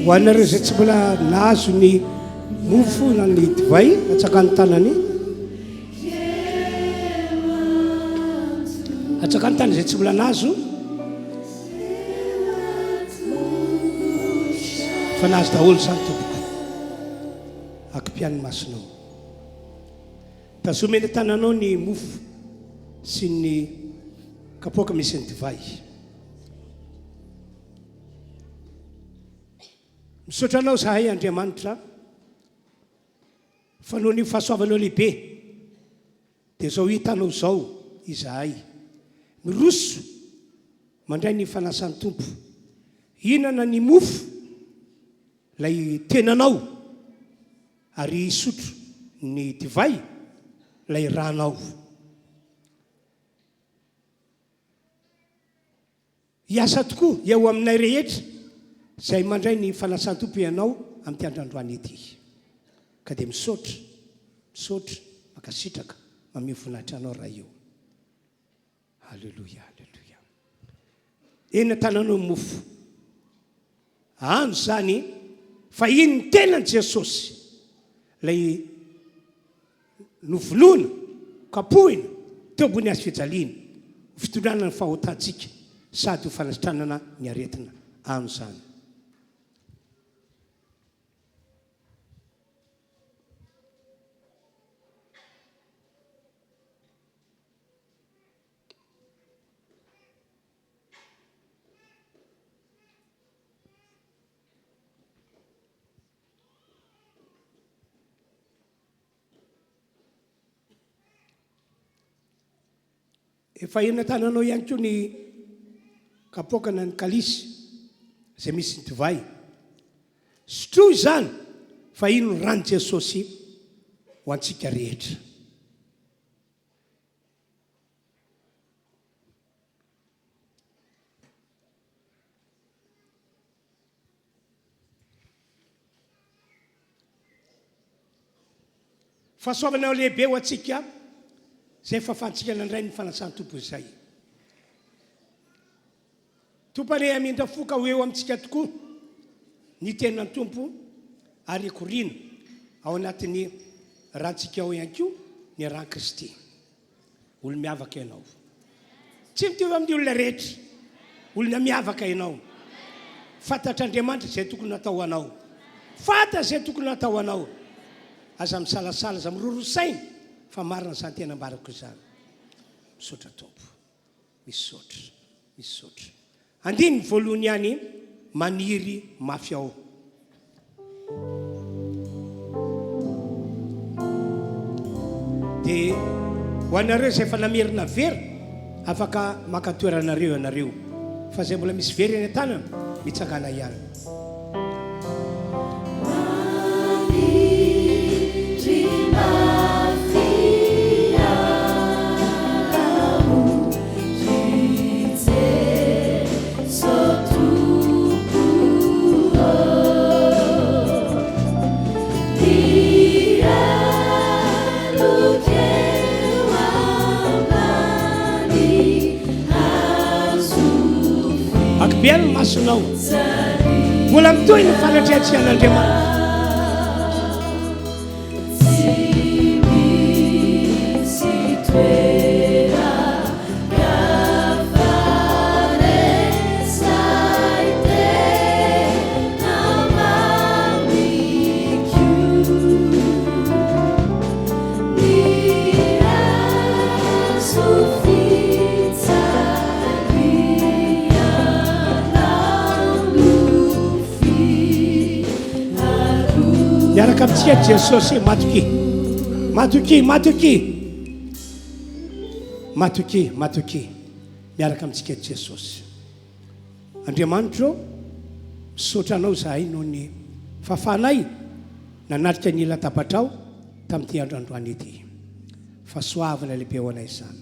Ho anareo izay tsy mbola nahazo ny mofo na ny divay, atsakano tanany. Atsakano tanany izay tsy mbola nahazo. Fa nahazo daholo izany tompoko. Akimpian'ny masonao. Tazomy eny an-tananao ny mofo sy ny kapoaka misy ny divay. Misaotra Anao izahay Andriamanitra fa noho ny fahasoavanao lehibe dia izao hitanao izao izahay miroso mandray ny fanasan'ny Tompo hihinana ny mofo ilay tenanao ary hisotro ny divay ilay ranao. Hiasa tokoa eo aminay rehetra izay mandray ny fanasan-Tompo Ianao amin'ity andro androany ity. Ka dia misaotra, misaotra, mankasitraka, mamehy voninahitra Anao Ray o. Aleloia, aleloia. Eny an-tananao ny mofo. Ano izany fa iny ny tenan'i Jesosy, ilay Novonoina, kapohina, teo ambony hazo fijaliana, ho fitondrana ny fahotantsika sady ho fanasitranana ny aretina. Ano izany. Efa eny an-tananao ihany koa ny kapoaka na ny kalisy izay misy ny divay. Sotroy izany fa iny no ran'i Jesosy ho antsika rehetra. Fahasoavana lehibe ho antsika izay fahafahantsika nandray ny fanasan'ny Tompo izay. Tompo anie hamindra fo ka ho eo amintsika tokoa ny tenin'ny Tompo ary hikoriana ao anatin'ny rantsika ao ihany koa ny ran'i Kristy. Olo-miavaka ianao. Tsy mitovy amin'ny olona rehetra. Olona miavaka ianao. Fantatr'Andriamanitra izay tokony hatao ho anao. Fantany izay tokony hatao ho anao. Aza misalasala, aza miroro saina fa marina izany teny ambarako izany. Misaotra Tompo. Misaotra. Misaotra. Andininy voalohany ihany, maniry mafy ao. Dia ho anareo izay efa namerina vera, afaka maka toeranareo ianareo. Fa izay mbola misy vera eny an-tanana, mitsangàna ihany. Akibelo ny masonao. Mbola mitohy ny fanatrehantsika an'Andriamanitra. Miaraka amintsika Jesosy, matokia, matokia, matokia, matokia, matokia, miaraka amintsika Jesosy. Andriamanitro ô, misaotra Anao izahay noho ny fahafahanay nanatrika ny latabatrao tamin'ity andro androany ity. Fahasoavana lehibe ho anay izany.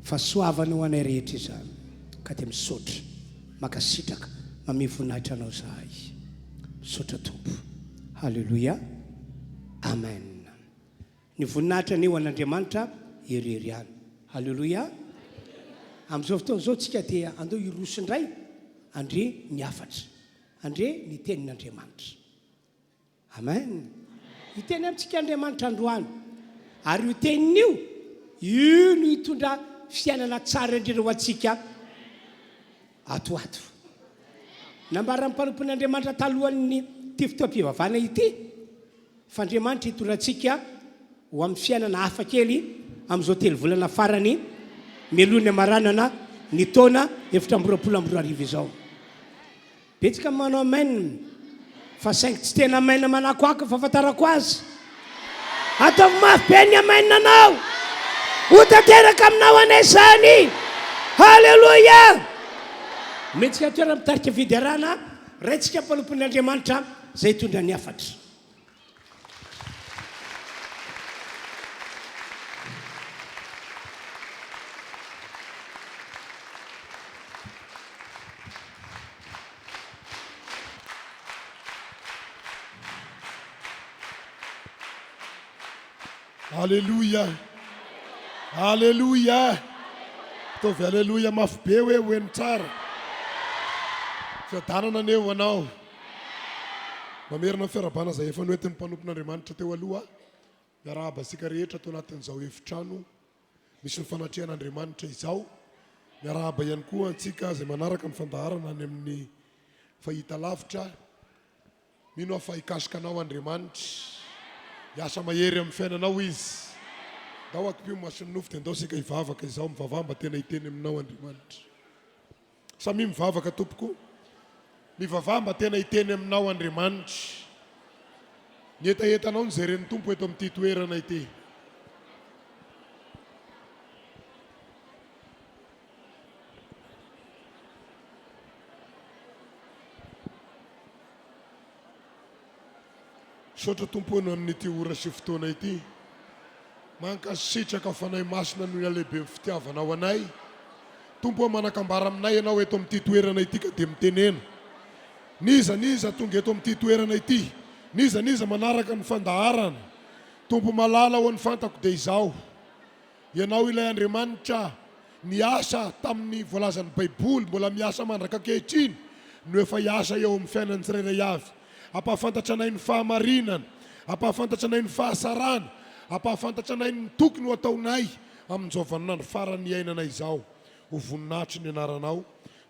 Fahasoavana ho anay rehetra izany. Ka dia misaotra, mankasitraka, mamehy voninahitra Anao izahay. Misaotra Tompo. Haleloia. Amen. Ny voninahitra anie ho an'Andriamanitra irery ihany. Haleloia. Amin'izao fotoana izao tsika dia andao hiroso indray handre ny hafatra, handre ny tenin'Andriamanitra. Amen. Hiteny amintsika Andriamanitra androany. Ary io teniny io, io no hitondra fiainana tsara indrindra ho antsika ato ho ato. Nambaran'ny mpanompon'Andriamanitra talohan'ny ity fotoam-pivavahana ity fa Andriamanitra hitondra antsika ho amin'ny fiainana hafa kely amin'izao telovolana farany mialoha ny hamaranana ny taona 2024 izao. Betsaka ny manao amen fa saingy tsy tena amen manakoako ny fahafantarako azy. Ataovy mafy be ny amen anao. Ho tanteraka aminao anie izany. Haleloia! Omentsika toerana mitarika fiderana, raintsika mpanompon'Andriamanitra izay hitondra ny hafatra. Aleloia! Aleloia! Ataovy aleloia mafy be hoe ho heno tsara. Fiadanana anie ho anao. Mamerina ny fiarahabana izay efa noentin'ny mpanompon'Andriamanitra teo aloha. Miarahaba antsika rehetra ato anatin'izao efitrano misy ny fanatrehan'Andriamanitra izao. Miarahaba ihany koa antsika izay manaraka ny fandaharana any amin'ny fahitalavitra. Mino aho fa hikasoka anao Andriamanitra. Hiasa mahery amin'ny fiainanao Izy. Ndao akipio ny mason'ny nofo dia ndao isika hivavaka izao. Mivavaha mba tena hiteny aminao Andriamanitra. Samia mivavaka tompoko. Mivavaha mba tena hiteny aminao Andriamanitra. Ny hetahetanao no jeren'ny Tompo eto amin'ity toerana ity. Misaotra Tompo ô amin'ity ora sy fotoana ity. Mankasitraka Fanahy Masina noho ny halehiben'ny fitiavanao anay. Tompo ô manakambara aminay Ianao eto amin'ity toerana ity ka dia mitenena. N'iza n'iza tonga eto amin'ity toerana ity, n'iza n'iza manaraka ny fandaharana. Tompo malala ô ny fantako dia izao. Ianao ilay Andriamanitra. Niasa tamin'ny voalazan'ny Baiboly, mbola miasa mandraka ankehitriny, no efa hiasa eo amin'ny fiainan'ny tsirairay avy. Hampahafantatra anay ny fahamarinana, hampahafantatra anay ny fahasarana, hampahafantatra anay ny tokony ho ataonay amin'izao vaninandro farany iainanay izao. Ho voninahitry ny anaranao.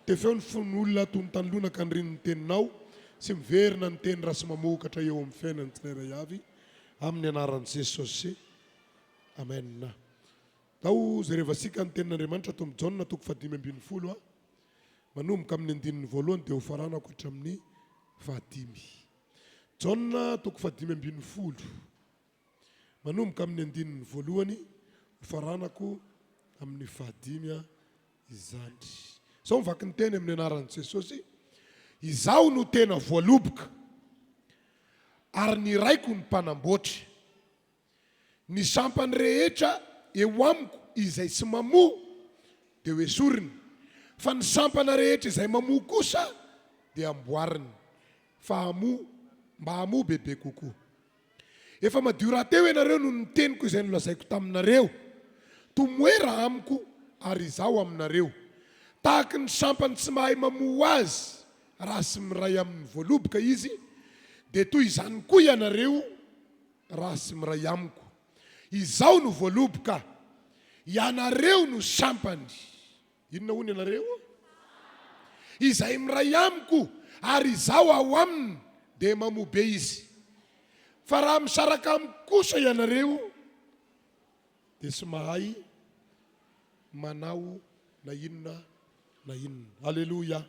Tefeo ny fon'olona toy ny tany lonaka anirian'ny teninao, sy miverina ny teny raha sy mamokatra eo amin'ny fiainan'ny tsirairay avy. Amin'ny anaran'i Jesosy. Amen. Ndao jerevasika ny tenin'Andriamanitra ato amin'ny Jaona toko fahadimy ambin'ny folo a. Manomboka amin'ny andininy voalohany dia hofaranako hatramin'ny fahadimy. Jaona toko fahadimy ambin'ny folo. Manomboka amin'ny andininy voalohany hofaranako amin'ny fahadimy a izany. Izao mivaky ny teny amin'ny anaran'i Jesosy, Izaho no tena voaloboka, ary ny Raiko no mpanamboatra. Ny sampany rehetra eo amiko izay tsy mamoa dia hoesoriny, fa ny sampana rehetra izay mamoa kosa dia amboariny, fa hamoa mba hamoa bebe kokoa. Efa madio rahateo ianareo noho ny teniko izay nolazaiko taminareo. Tomoera amiko ary izaho aminareo. Tahaky ny sampany tsy mahay mamoa ho azy raha sy miray amin'ny voaloboka izy, dia toy izany koa ianareo raha sy miray amiko. Izaho no voaloboka, ianareo no sampany. Inona hono ianareo? Izay miray amiko ary izaho ao aminy dia mamoa be izy. Fa raha misaraka amiko kosa ianareo dia tsy mahay manao na inona na inona. Aleloia!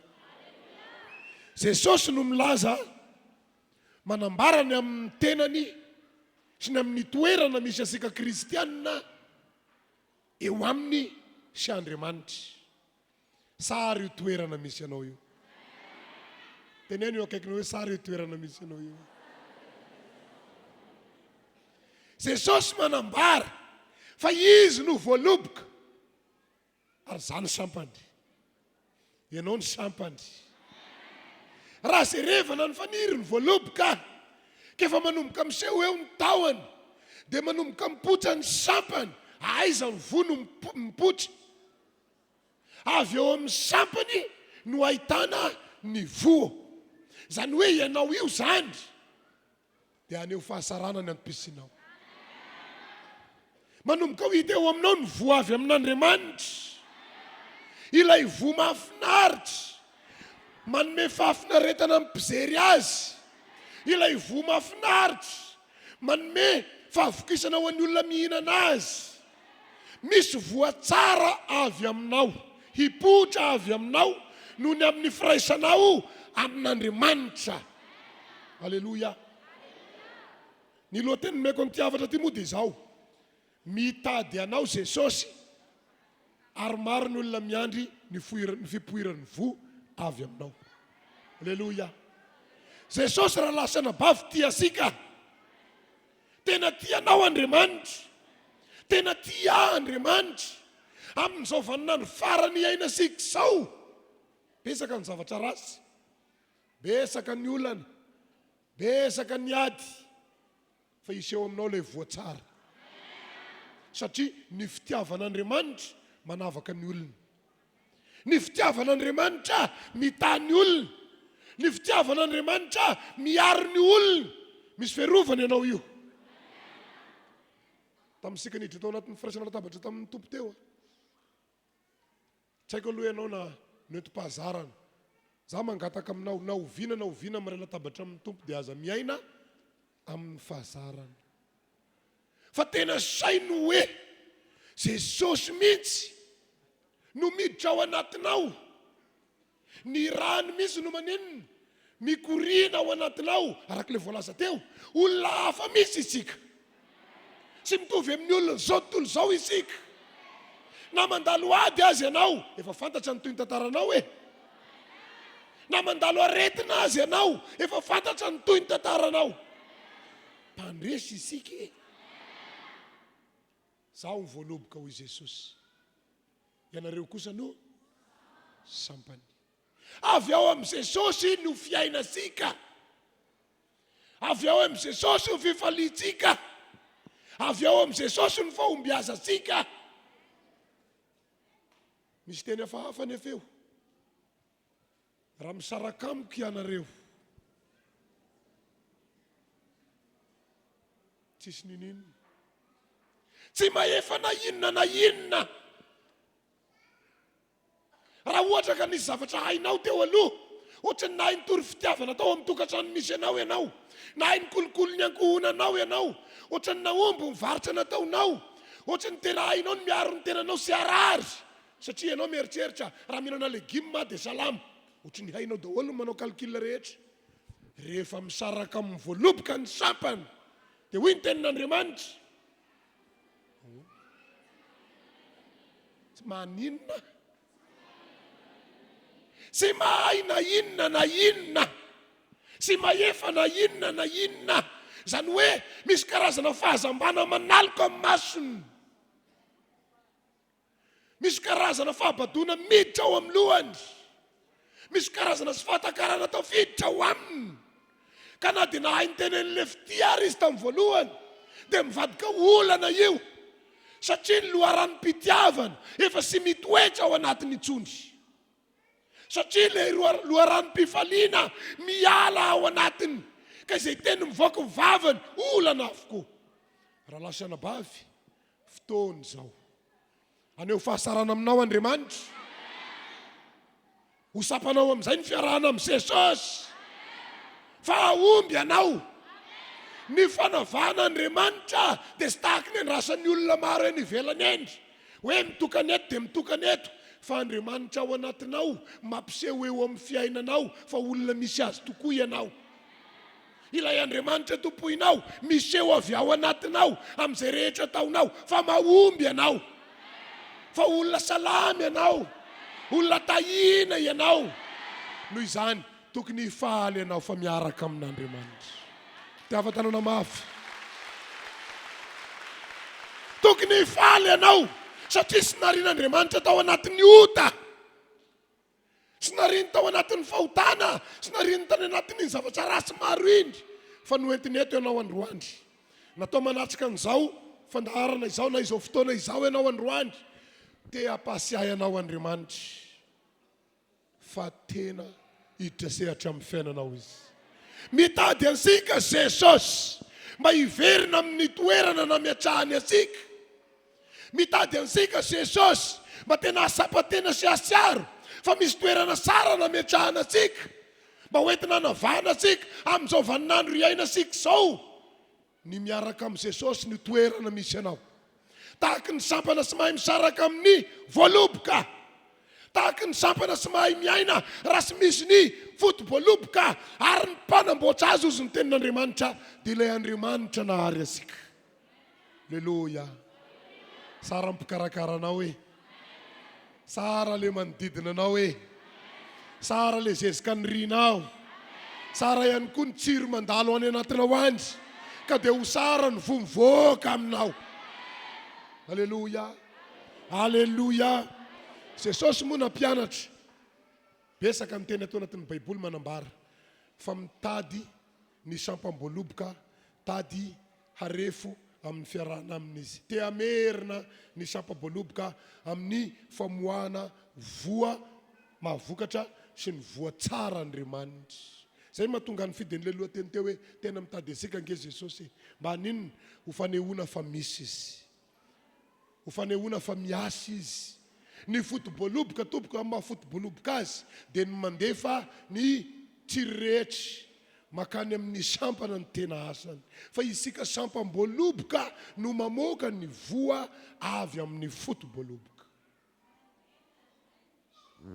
Jesosy no milaza, manambara ny amin'ny tenany sy ny amin'ny toerana misy antsika kristiana eo aminy sy Andriamanitra. Sary io toerana misy anao io. Teneno eo akaikinao hoe sary io toerana misy anao io. Jesosy manambara fa izy no voaloboka ary za ny sampany. Ianao ny sampany. Raha jerevana ny faniry ny voaloboka, ka efa manomboka miseho eo ny tahony, dia manomboka mipoitra ny sampany. Aiza ny voa no mipoitra? Avy eo amin'ny sampany no ahitana ny voa. Izany hoe ianao io izany. dia haneho fahasarana ny antom-pisianao. Manomboka ho hita eo aminao ny voa avy amin'Andriamanitra, ilay voa mahafinaritra, manome fahafinaretana ny mpijery azy, ilay voa mahafinaritra, manome fahavokisana ho an'ny olona mihinana azy. Misy voa tsara avy aminao, hipoitra avy aminao noho ny amin'ny firaisanao amin'Andriamanitra. Aleloia. Ny lohateny nomeko an'ity hafatra ity moa dia izao, Mitady anao Jesosy ary maro ny olona miandry ny ny fipoiran'ny voa avy aminao. Aleloia. Jesosy rahalahy sy anabavy tia antsika. Tena tia anao Andriamanitra. Tena tia ahy Andriamanitra. Amin'izao vaninandro farany iainantsika izao, betsaka ny zavatra ratsy. Betsaka ny olana, betsaka ny ady, fa hiseho aminao ilay voa tsara. Satria ny fitiavan'Andriamanitra manavaka ny olona. Ny fitiavan'Andriamanitra mitaha ny olona. Ny fitiavan'Andriamanitra miaro ny olona. Misy fiarovana ianao io. Tamin'isika niditra tao anatin'ny firaisana latabatra tamin'ny Tompo teo. Tsy haiko aloha ianao na nentim-pahazarana. Za mangataka aminao, na oviana na oviana miray latabatra amin'ny Tompo dia aza miaina amin'ny fahazarana. Fa tena saino hoe Jesosy mihitsy no miditra ao anatinao. Ny rany mihitsy no maninona? Mikoriana ao anatinao, araka ilay voalaza teo. Olona hafa mihitsy isika. Tsy mitovy amin'ny olon'izao tontolo izao isika. Na mandalo ady aza ianao, efa fantatra ny toy ny tantaranao e. Na mandalo aretina aza ianao, efa fantatra ny toy ny tantaranao. Mpandresy isika e. Zaho ny voaloboka hoy Jesosy. Ianareo kosa no sampany. Avy ao amin'i Jesosy no fiainantsika. Avy ao amin'i Jesosy ny fifaliantsika. Avy ao amin'i Jesosy ny fahombiazantsika. Misy teny hafahafa anefa eo. Raha misaraka amiko ianareo, tsisy ninoninona. Tsy mahefa na inona na inona. Raha ohatra ka nisy zavatra hainao teo aloha, ohatra ny nahay nitory fitiavana tao amin'ny tokantrano misy anao ianao, nahay nikolokolo ny ankohonanao ianao, ohatra ny nahomby ny varotra nataonao, ohatra ny tena hainao ny miaro ny tenanao sy harary, satria ianao mieritreritra raha mihinana legioma aho dia salama, ohatra ny hainao daholo ny manao calcul rehetra. Rehefa misaraka amin'ny voaloboka ny sampana dia hoy ny tenin'Andriamanitra, Tsy maninona. Tsy mahay na inona na inona. Tsy mahefa na inona na inona. Izany hoe misy karazana fahazambana manaloka amin'ny masony. Misy karazana fahabadoana miditra ao amin'ny lohany. Misy karazana tsy fahatakarana tafiditra ao aminy. Ka na dia nahay niteny an'ilay fitia ary izy tamin'ny voalohany, dia mivadika ho olana io, satria ny loharanom-pitiavana efa tsy mitoetra ao anatiny intsony. Satria ilay loharanom-pifaliana miala ao anatiny, ka izay teny mivoaka ny vavany, olana avokoa. Rahalahy sy anabavy, Fotoana izao. Haneho fahasarana aminao Andriamanitra. Ho sapanao amin'izay ny fiarahana amin'i Jesosy. Fa hahomby ianao. Ny fanavahana Andriamanitra dia tsy tahaky ny andrasan'ny olona maro eny ivelany eny. Hoe mitokana eto dia mitokana eto. Fa Andriamanitra ao anatinao mampiseho eo amin'ny fiainanao fa olona misy azy tokoa ianao. Ilay Andriamanitra tompoinao miseho avy ao anatinao amin'izay rehetra ataonao fa mahomby ianao, fa olona salama ianao, olona tahiana ianao. Noho izany, tokony hifaly ianao fa miaraka amin'Andriamanitra. Tiava-tanana mafy. Tokony hifaly ianao satria tsy narian'Andriamanitra tao anatin'ny ota. Tsy nariany tao anatin'ny fahotana, tsy nariany tany anatin'iny zavatra ratsy maro iny, fa noentiny eto ianao androany. Natao manatrika an'izao fandaharana izao na izao fotoana izao ianao androany. Te hampasiahy anao Andriamanitra fa tena hiditra sehatra amin'ny fiainanao Izy. Mitady antsika Jesosy mba hiverina amin'ny toerana nametrahany antsika. Mitady antsika Jesosy mba tena hahasapa-tena sy hahatsiaro fa misy toerana tsara nametrahana antsika mba ho entina hanavahana antsika amin'izao vaninandro iainantsika izao. Ny miaraka amin'i Jesosy no toerana misy anao. Tahaky ny sampana tsy mahay misaraka amin'ny voaloboka. Tahaky ny sampana tsy mahay miaina raha tsy misy ny foto-boaloboka ary ny mpanamboatra azy hozy ny tenin'Andriamanitra dia ilay Andriamanitra nahary antsika. Leloia. Tsara mpikarakara anao e. Tsara le manodidina anao e. Tsara le zezika nirinao. Tsara ihany koa ny tsiro mandalo any anatinao any. Ka dia ho tsara ny voa mivoaka aminao. Aleloia. Aleloia. Jesosy moa nampianatra. Betsaka ny teny ato anatin'ny Baiboly manambara fa mitady ny sampam-boaloboka tady harefo amin'ny fiarahana aminy izy. Te hamerina ny sampa-boaloboka amin'ny famoahana voa mahavokatra sy ny voa tsara Andriamanitra. Izay no mahatonga ny fidin'ilay lohateny teo hoe tena mitady antsika ange Jesosy e! Mba haninona? Ho fanehoana fa misy Izy. Ho fanehoana fa miasa Izy. Ny foto-boaloboka tompoko, amin'ny maha foto-boaloboka azy dia ny mandefa ny tsiry rehetra mankany amin'ny sampana no tena asany. Fa isika sampam-boaloboka no mamoaka ny voa avy amin'ny foto-boaloboka.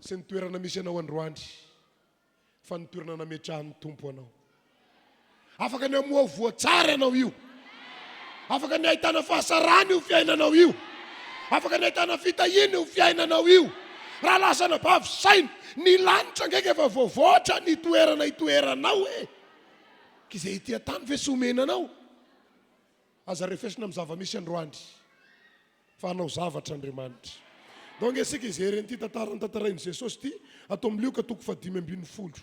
Sy ny toerana misy anao androany. Fa ny toerana nametrahan'ny Tompo anao. Afaka ny hamoa voa tsara ianao io. Afaka ny hahitana fahasarana io fiainanao io. Afaka ny hahitana fitahiana io fiainanao io. Raha lasa anabavy saina, ny lanitra ange ka efa voavoatra ny toerana itoeranao e. Ka izay ety an-tany ve tsy omena anao? Aza refesina amin'ny zava-misy androany fa hanao zavatra Andriamanitra. Ndao ange isika hijery an'ity tantara notantarain'i Jesosy ity ato amin'ny Lioka toko fahadimy ambin'ny folo,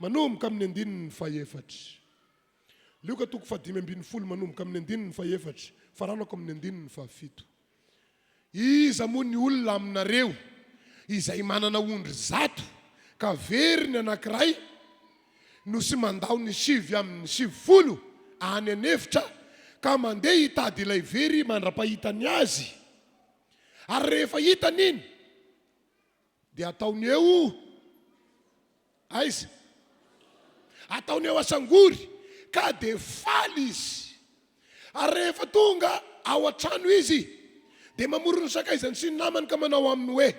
manomboka amin'ny andininy fahefatra. Lioka toko fahadimy ambin'ny folo manomboka amin'ny andininy fahefatra, faranako amin'ny andininy fahafito. Iza moa ny olona aminareo? Izay manana ondry zato ka very ny anankiray no sy mandao ny 99 any an'efitra ka mandeha hitady ilay very mandra-pahitany azy. Ary rehefa hitany iny dia ataony eo aiza? Ataony eo Asangory ka dia faly izy. Ary rehefa tonga ao an-trano izy dia mamory ny sakaizany sy ny namany ka manao aminy hoe,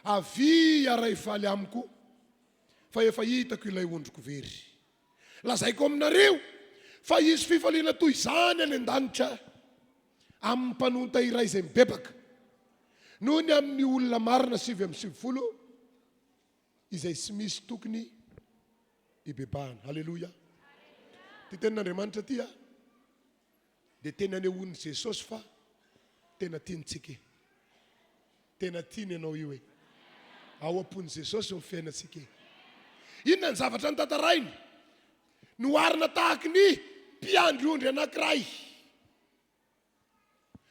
Avia hiara-hifaly amiko fa efa hitako ilay ondriko very. Lazaiko aminareo fa hisy fifaliana toy izany any an-danitra amin'ny mpanonta iray izay mibebaka, noho ny amin'ny olona marina 99 izay tsy misy tokony hibebahana. Haleloia! Ity tenin'Andriamanitra ity a, dia teny anehoan'i Jesosy fa tena tiany tsika e. Tena tiany ianao io e. Ao am-pon'i Jesosy ny fiainantsika e. Inona ny zavatra notantarainy? Noharina tahaky ny mpiandry ondry anankiray.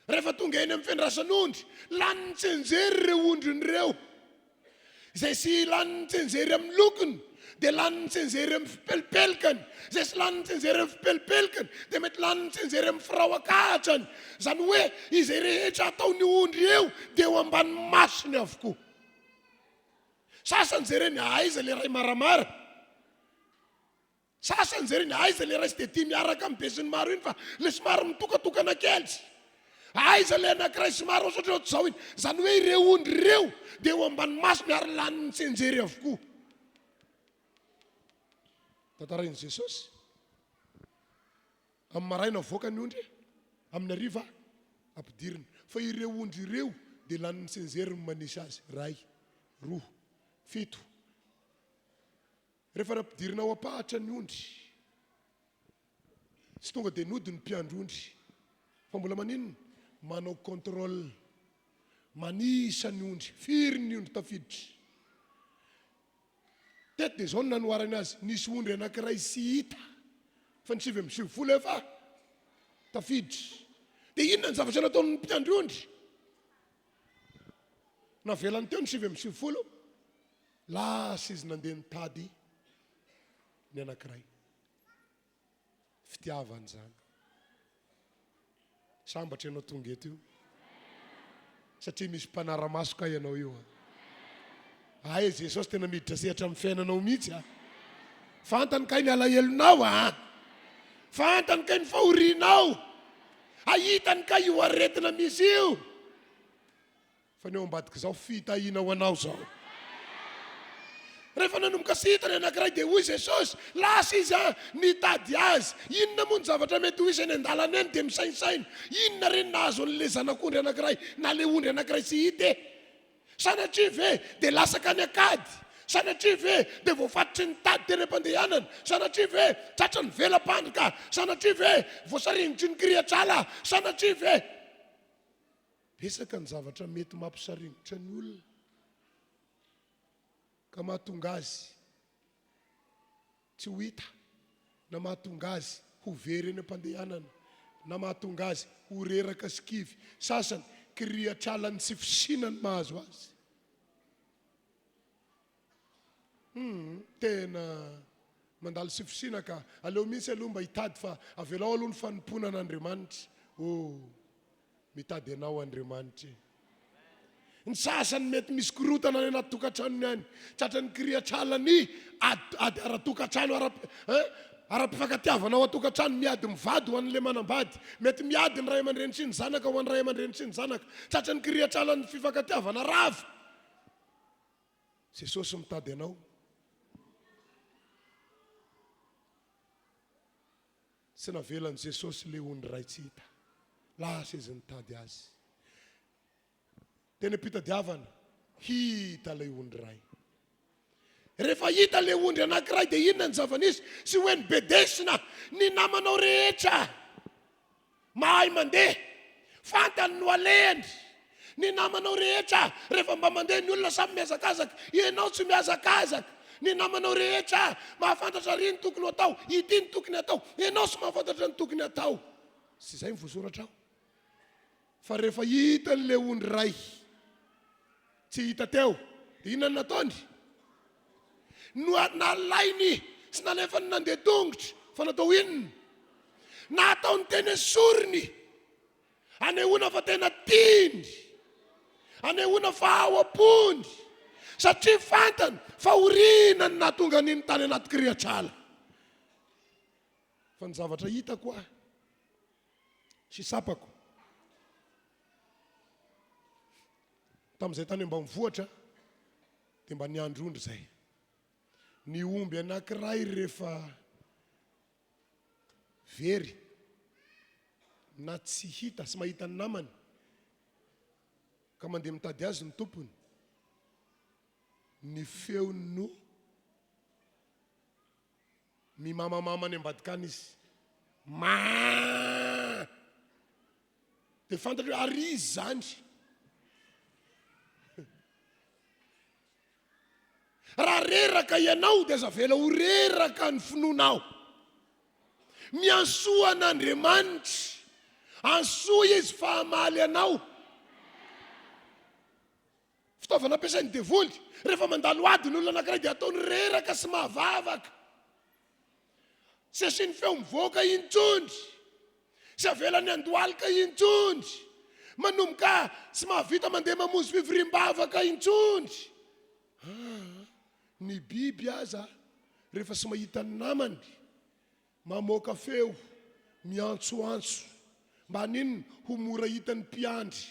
Rehefa tonga eny amin'ny fiandrasan'ondry, lanin'ny tsenjery ireo ondriny ireo. Izay sy lanin'ny tsenjery amin'ny lokony, dia lanin'ny tsenjery amin'ny fipelipelikany. Izay sy lanin'ny tsenjery amin'ny fipelipelikany, dia mety lanin'ny tsenjery amin'ny firaoakahatrany. Izany hoe izay rehetra ataon'ny ondry eo dia eo ambany masony avokoa. Sasany jereny aiza ilay ray maramara. Sasany jereny aiza le ray tsy dia tia miaraka amin'ny besinimaro iny fa le somary mitokatokana kely. Aiza le anankiray somary ohatrohatry ohatr'izao iny. Izany hoe ireo ondry ireo dia eo ambany masony ary lanin'ny tsenjery avokoa. Tantarain'i Jesosy. Amin'ny maraina avoaka ny ondry, amin'ny hariva ampidirina. Fa ireo ondry ireo dia lanin'ny tsenjery ny manisa azy. Iray, roa, fito. Rehefa nampidirina ao am-pahatra ny ondry, tsy tonga dia nody ny mpiandry ondry, fa mbola maninona? Manao contrôle, manisa ny ondry, firy ny ondry tafiditra. Teto dia izao no nanoharany azy, nisy ondry anankiray tsy hita, fa ny 99 efa tafiditra. Dia inona ny zavatra nataon'ny mpiandry ondry? Navelany teo ny 99. Lasa izy nandeha nitady ny anankiray. Fitiavana izany. Sambatra ianao tonga eto io. Satria misy mpanara-maso kay ianao io. Ay Jesosy tena miditra sehatra amin'ny fiainanao mihitsy a. Fantany kay ny alahelonao a. Fantany kay ny fahorianao. Ahitany kay io aretina misy io. Fa ny ao ambadik'izao fitahiana ho anao izao. Rehefa nanomboka sy hita ny anankiray dia hoy Jesosy, lasa izy an, nitady azy. Inona moa ny zavatra mety ho hisy eny an-dalana eny dia misainsaina. Inona re ny nahazo an'ilay zanak'ondry anankiray na ilay ondry anankiray tsy hita e? Sanatria ve dia lasaka any an-kady? Sanatria ve dia voafatotry ny tady teny am-pandehanana? Sanatria ve tratran'ny vela-pandrika? Sanatria ve voasaringotry ny kirihatr'ala? Sanatria ve. Betsaka ny zavatra mety mampisaringotra ny olona ka mahatonga azy tsy ho hita na mahatonga azy ho very eny am-pandehanana na mahatonga azy ho reraka sy kivy. Sasany, kirihatralan'ny tsy fisiana ny mahazo azy. Humm, tena mandalo tsy fisiana ka. Aleo mihitsy aloha mba hitady fa avelao aloha ny fanompoana an'Andriamanitra. Oh. Mitady anao Andriamanitra e. Ny sasany mety misy korotana any anaty tokantranony any, tratran'ny kirihatrala ny ady ady ara-tokantrano ara hein, ara-pifankatiavana ao an-tokantrano, miady mivady ho an'ilay manambady, mety miady ny ray aman-dreny sy ny zanaka ho an'ny ray aman-dreny sy ny zanaka, tratran'ny kirihatrala ny fifankatiavana rava. Jesosy mitady anao. Tsy navelan'i Jesosy ilay ondry iray tsy hita. Lasa izy nitady azy. Teny am-pitadiavana, hita ilay ondry iray. Rehefa hita ilay ondry anankiray dia inona ny zava-nisy? Tsy hoe nibedesina ny namanao rehetra. Mahay mandeha. Fantany no alehany. Ny namanao rehetra, rehefa mba mandeha ny olona samy mihazakazaka, ianao tsy mihazakazaka. Ny namanao rehetra, mahafantatra ary ny tokony ho atao, ity ny tokony hatao, ianao tsy mahafantatra ny tokony hatao. Tsy izay ny voasoratra ao. Fa rehefa hitan'ilay ondry iray tsy hita teo. Dia inona no nataony? No nalainy sy nalefany nandeha tongotra. Fa natao inona? Nataony teny esoriny. Anehoana fa tena tiany. Anehoana fa ao am-pony. Satria fantany fa oriana ny nahatonga an'iny tany anaty kirihatr'ala. Fa ny zavatra hitako aho sy tsapako tamin'izay tany ambanivohitra dia mba niandry ondry izay. Ny omby anankiray rehefa very na tsy hita sy mahita ny namany ka mandeha mitady azy ny tompony, ny feony no mimamamama any ambadika any izy. Maa! Dia fantatro hoe ary izy izany. Raha reraka ianao dia aza avela ho reraka ny finoanao. Miantsoa an'Andriamanitra. Antsoa Izy fa hamaly anao. Fitaovana ampiasain'ny devoly. Rehefa mandalo ady ny olona anankiray dia ataony reraka sy mahavavaka. Tsy asiany feo mivoaka intsony. Tsy avelany handohalika intsony. Manomboka tsy mahavita mandeha mamonjy fivoriam-bavaka intsony. Aa, ny biby aza rehefa tsy mahita ny namany, mamoaka feo, miantsoantso. Mba haninona? Ho mora hitan'ny mpiandry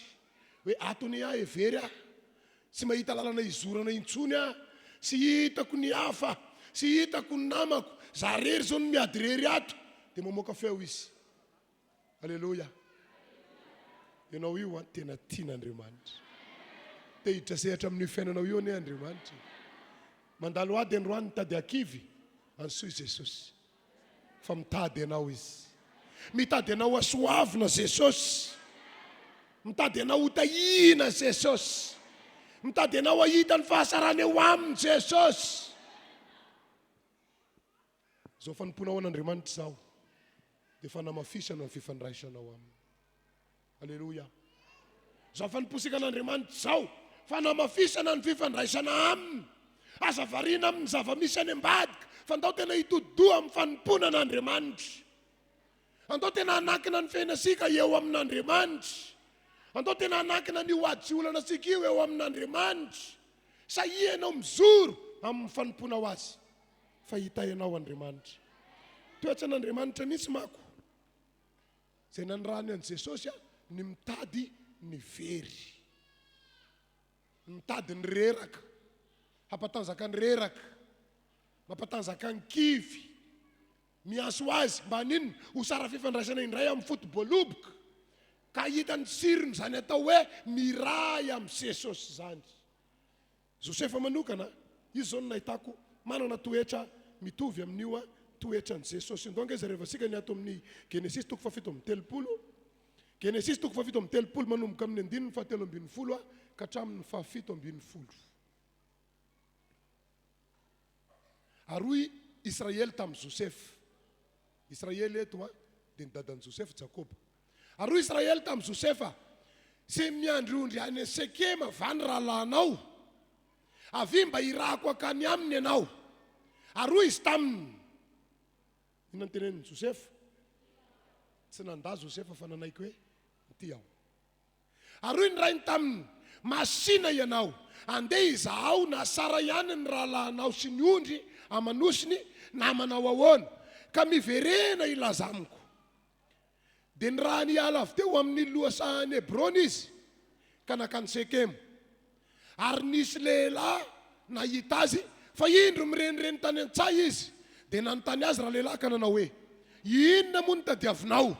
hoe ato anie aho e, very aho. Tsy mahita lalana hizorana intsony aho. Tsy hitako ny hafa, tsy hitako ny namako. Za rery izao no miady rery ato. Dia mamoaka feo izy. Aleloia. Ianao io an, tena tian'Andriamanitra. Te hiditra sehatra amin'io fiainanao io anie Andriamanitra. Mandalo ady androany mitady hakivy, antsoy Jesosy. Fa mitady anao Izy. Mitady anao hasoavina Jesosy. Mitady anao hotahiana Jesosy. Mitady anao hahita ny fahasarana eo aminy Jesosy. Izao fanompoanao an'Andriamanitra izao dia fanamafisana ny fifandraisanao aminy. Aleloia. Izao fanomposika an'Andriamanitra izao, fanamafisana ny fifandraisana aminy. Aza variana amin'ny zava-misy any ambadika, fa ndao tena hitodi-doha amin'ny fanompoana an'Andriamanitra. Andao tena hanankina ny fiainantsika eo amin'Andriamanitra. Andao tena hanankina an'io ady sy olana antsika io eo amin'Andriamanitra. Sahia ianao mijoro amin'ny fanompoanao Azy, fa hitahy anao Andriamanitra. Toetran'Andriamanitra mihitsy manko. Izay nanirahany an'i Jesosy ny mitady ny very. Ny mitady ny reraka. Hampatanjaka ny reraka. Mampatanjaka ny kivy. Miantso azy mba haninona? Ho sara fifandraisana indray amin'ny foto-boaloboka. Ka hahita ny tsirony izany atao hoe miray amin'i Jesosy izany. Josefa manokana, izy izao no nahitako manana toetra mitovy amin'io toetran'i Jesosy io. Ndao ange jerevantsika ny ato amin'ny Genesisy toko fahafito amby telopolo. Genesisy toko fahafito amby telopolo manomboka amin'ny andininy fahatelo ambin'ny folo ka hatramin'ny fahafito ambin'ny folo. Ary hoy Israely tamin'i Josefa, Israely eto dia ny dadan'i Josefa, Jakoba. Ary hoy Israely tamin'i Josefa, Tsy miandry ondry any Sekema va ny rahalahinao? Avia mba hirahako hankany aminy ianao. Ary hoy izy taminy, Inona no tenenin'i Josefa? Tsy nandà Josefa fa nanaiky hoe, Ity aho. Ary hoy ny rainy taminy, Masìna ianao, andeha izahao na sara ihany ny rahalahinao sy ny ondry aman'osiny na manao ahoana, ka miverena hilaza amiko. Dia nirahany hiala avy teo amin'ny lohasahan'i Hebrona izy, ka nankany Sekema. Ary nisy lehilahy nahita azy, fa indro mirenireny tany an-tsaha izy. Dia nanontany azy ralehilahy ka nanao hoe, Inona moa no tadiavinao?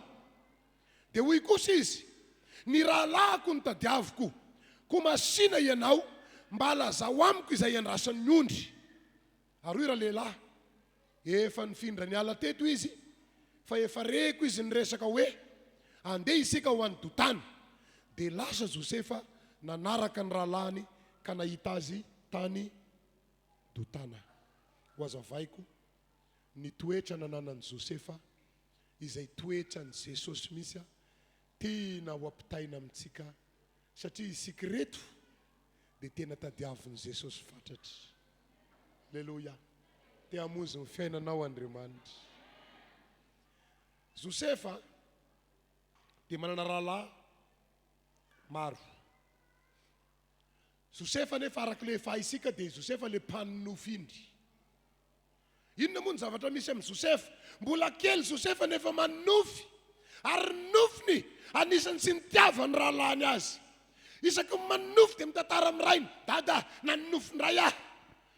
Dia hoy kosa izy, Ny rahalahiko no tadiaviko, koa masìna ianao mba lazao amiko izay iandrasan'ny ondry. Ary hoy ralehilahy, Efa nifindra niala teto izy, fa efa reko izy niresaka hoe, Andeha isika ho any Dotana. Dia lasa Josefa nanaraka ny rahalahiny ka nahita azy tany Dotana. Hohazavaiko ny toetra nananan'i Josefa, izay toetran'i Jesosy mihitsy tiana ho ampitaina amintsika, satria isika ireto. Dia tena tadiavin'i Jesosy fatratra. Aleloia. Te hamonjy ny fiainanao Andriamanitra. Josefa dia manana rahalahy maro. Josefa anefa araka ilay efa haintsika dia Josefa ilay mpanonofy indry. Inona moa ny zavatra misy amin'i Josefa? Mbola kely Josefa nefa manonofy, ary ny nofiny anisan'ny tsy nitiavan'ny rahalahiny azy. Isaky ny manonofy dia mitantara amin'ny rainy, Dada, nanonofy indray aho.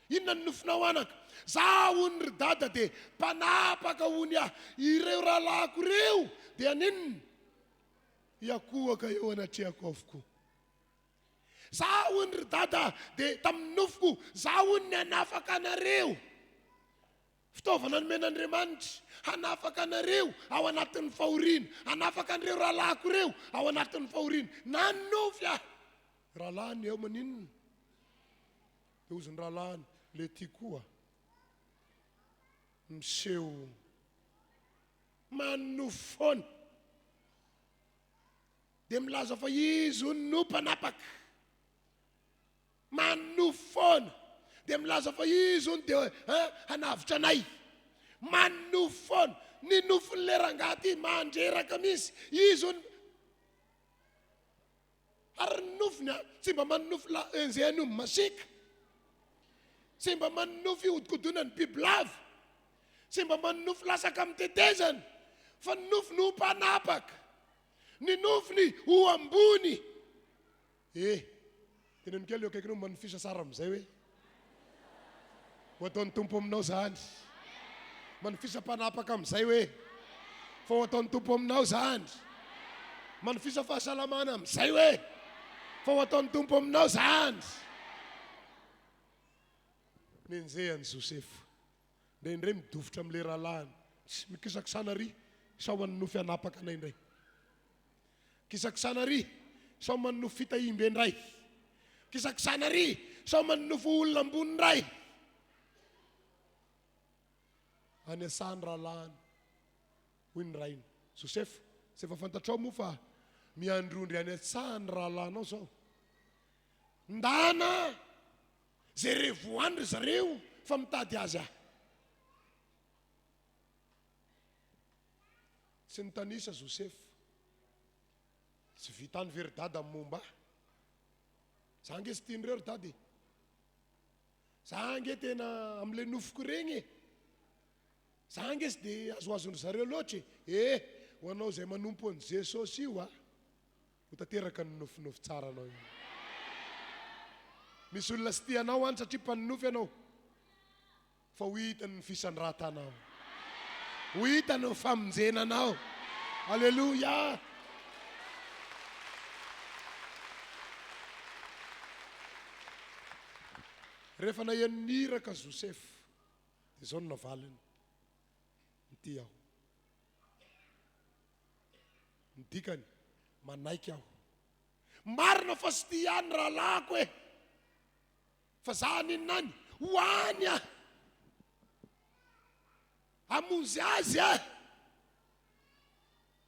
Inona ny nofinao anaka? Za hono ry dada dia mpanapaka hono aho. Ireo rahalahiko ireo dia haninona? Hiakohaka eo anatrehako avokoa. Za hono ry dada dia tamin'ny nofiko, za hono ny hanafaka anareo. Fitaovana nomen'Andriamanitra hanafaka anareo ao anatin'ny fahoriana, hanafaka an'ireo rahalahiko ireo ao anatin'ny fahoriana. Nanonofy aho. Rahalahiny eo maninona? Dia hozy ny rahalahiny, le ty koa miseho manonofy foana. Dia milaza fa izy hono no mpanapaka. Manonofy foana. Dia milaza fa izy hono dia hein, hanavotra anay. Manonofy foana. Ny nofin'ilay rangahy ity mandreraka mihitsy. Izy hono ary ny nofiny a, tsy mba manonofy la enjehin'ny omby masiaka. Tsy mba manonofy hodikodinan'ny bibilava. Tsy mba manonofy lasaka amin'ny tetezana. Fa ny nofiny ho mpanapaka. Ny nofiny ho ambony. Eh! Teneno kely eo akaikinao manofisa sara amin'izay hoe ho ataon'ny Tompo aminao izany. Manofisa mpanapaka amin'izay hoe fa ho ataon'ny Tompo aminao izany. Manofisa fahasalamana amin'izay hoe fa ho ataon'ny Tompo aminao izany. Nenjehan'i Josefa. Indraindray midofotra amin'ilay rahalahiny. Tss, mikisakisana ary sao manonofy hanapaka anay indray. Mikisakisana ary sao manonofy fitahiam-be indray. Mikisakisana ary sao manonofy ho olona ambony indray. Any an-tsaha ny rahalahiny, hoy ny rainy. Josefa, tsy efa fantatrao moa fa miandry ondry any an-tsaha ny rahalahinao izao? Ndana! Jerevo any ry zareo fa mitady azy aho. Tsy nitanisa Josefa. Tsy vitany ve ry dada ny momba ahy? Za ange tsy tian'ireo ry dada e. Za ange tena amin'ilay nofoko ireny e. Za ange tsy dia azoazon-dry zareo loatra e. Eh, ho anao izay manompo an'i Jesosy io a. Ho tanteraka ny nofinofy tsaranao io. Misy olona tsy tia anao any satria mpanonofy ianao. Fa ho hitany ny fisandratanao. Ho hitany ny famonjena anao. Aleloia! Rehefa naheno ny iraka Josefa, dia izao no navaliny, Ity aho. Ny dikany, manaiky aho. Marina fa tsy tia ahy ny rahalahiko e! Fa za haninona any? Ho any aho! Hamonjy azy aho!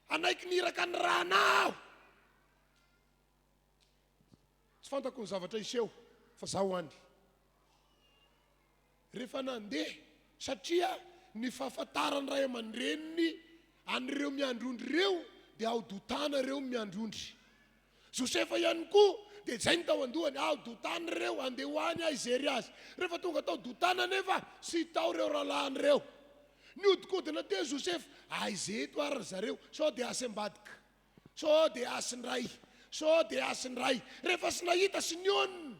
Hanaiky ny iraka nirahana ahy aho! Tsy fantako ny zavatra hiseho fa za ho any. Rehefa nandeha, satria ny fahafantaran'ny ray aman-dreniny an'ireo miandry ondry ireo dia ao Dotana ireo miandry ondry. Josefa ihany koa dia izay no tao an-dohany, ao Dotana ireo, andeha ho any aho hijery azy. Rehefa tonga tao Dotana anefa, tsy tao ireo rahalahiny ireo. Nihodinkodina teo Josefa, aiza eto ary ry zareo, sao dia asy ambadika, sao dia asy indray, sao dia asy indray. Rehefa tsy nahita sy nionona.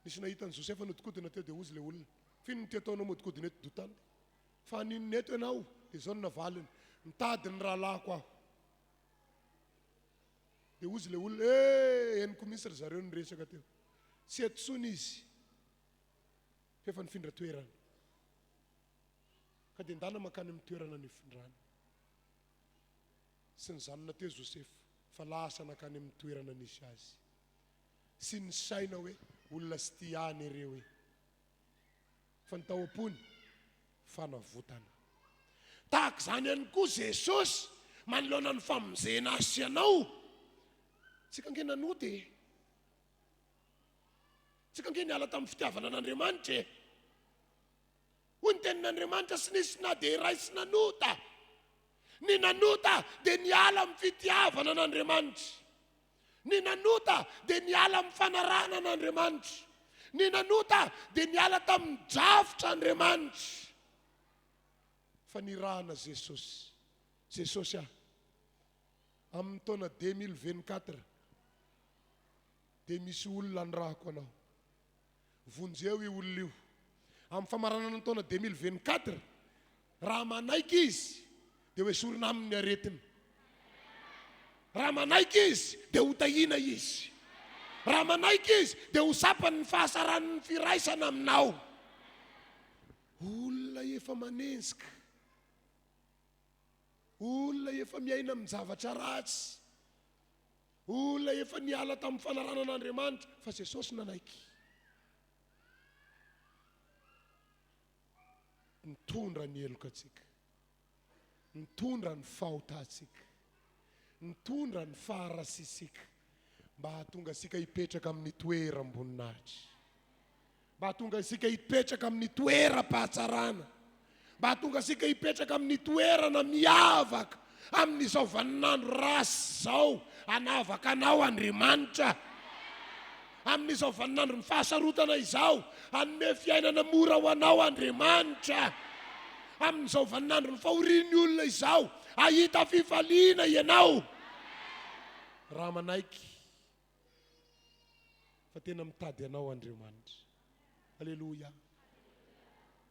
Nisy nahita an'i Josefa nodikodina teo dia hozy ilay olona, F'inona ity ataonao modikodina eto Dotana? Fa haninona eto ianao? Dia izao no navaliny, Mitady ny rahalahiko aho. Dia hozy ilay olona, Eh, henoko mihitsy ry zareo niresaka teo. Tsy eto intsony izy, fa efa nifindra toerana. Ka dia ndana mankany amin'ny toerana nifindrany. Tsy nijanona teo Josefa, fa lasa nankany amin'ny toerana nisy azy. Tsy nisaina hoe olona tsy tia ahy anie ireo e. Fa ny tao am-pony, fanavotana. Tahaka izany ihany koa Jesosy manoloana ny famonjena ahy sy ianao. Tsika ange nanota e! Tsika ange niala tamin'ny fitiavana an'Andriamanitra e! Hoy ny tenin'Andriamanitra, Tsy nisy na dia iray tsy nanota. Ny nanota dia niala amin'ny fitiavana an'Andriamanitra. Ny nanota dia niala amin'ny fanarahana an'Andriamanitra. Ny nanota dia niala tamin'ny drafitr'Andriamanitra. Fa nirahana Jesosy. Jesosy ah, amin'ny taona 2024 dia misy olona anirahako anao. Vonjeo io olona io. Amin'ny famaranana ny taona 2024, raha manaiky izy, dia ho esorina aminy ny aretiny. Raha manaiky izy, dia ho tahiana izy. Raha manaiky izy, dia ho sapany ny fahasaran'ny firaisana aminao. Olona efa manenjika. Olona efa miaina amin-javatra ratsy. Olona efa niala tamin'ny fanarahana an'Andriamanitra, fa Jesosy nanaiky. Nitondra ny heloka antsika. Nitondra ny fahotantsika. Nitondra ny faharasisika mba hahatonga antsika hipetraka amin'ny toeram-boninahitra. Mba hahatonga antsika hipetraka amin'ny toeram-pahatsarana. Mba hahatonga antsika hipetraka amin'ny toerana miavaka amin'izao vaninandro ratsy izao. Hanavaka anao Andriamanitra. Amin'izao vaninandron'ny fahasarotana izao, hanome fiainana mora ho anao Andriamanitra. Amin'izao vaninandron'ny fahorian'ny olona izao, hahita fifaliana ianao. Raha manaiky Fa tena mitady anao Andriamanitra. Aleloia.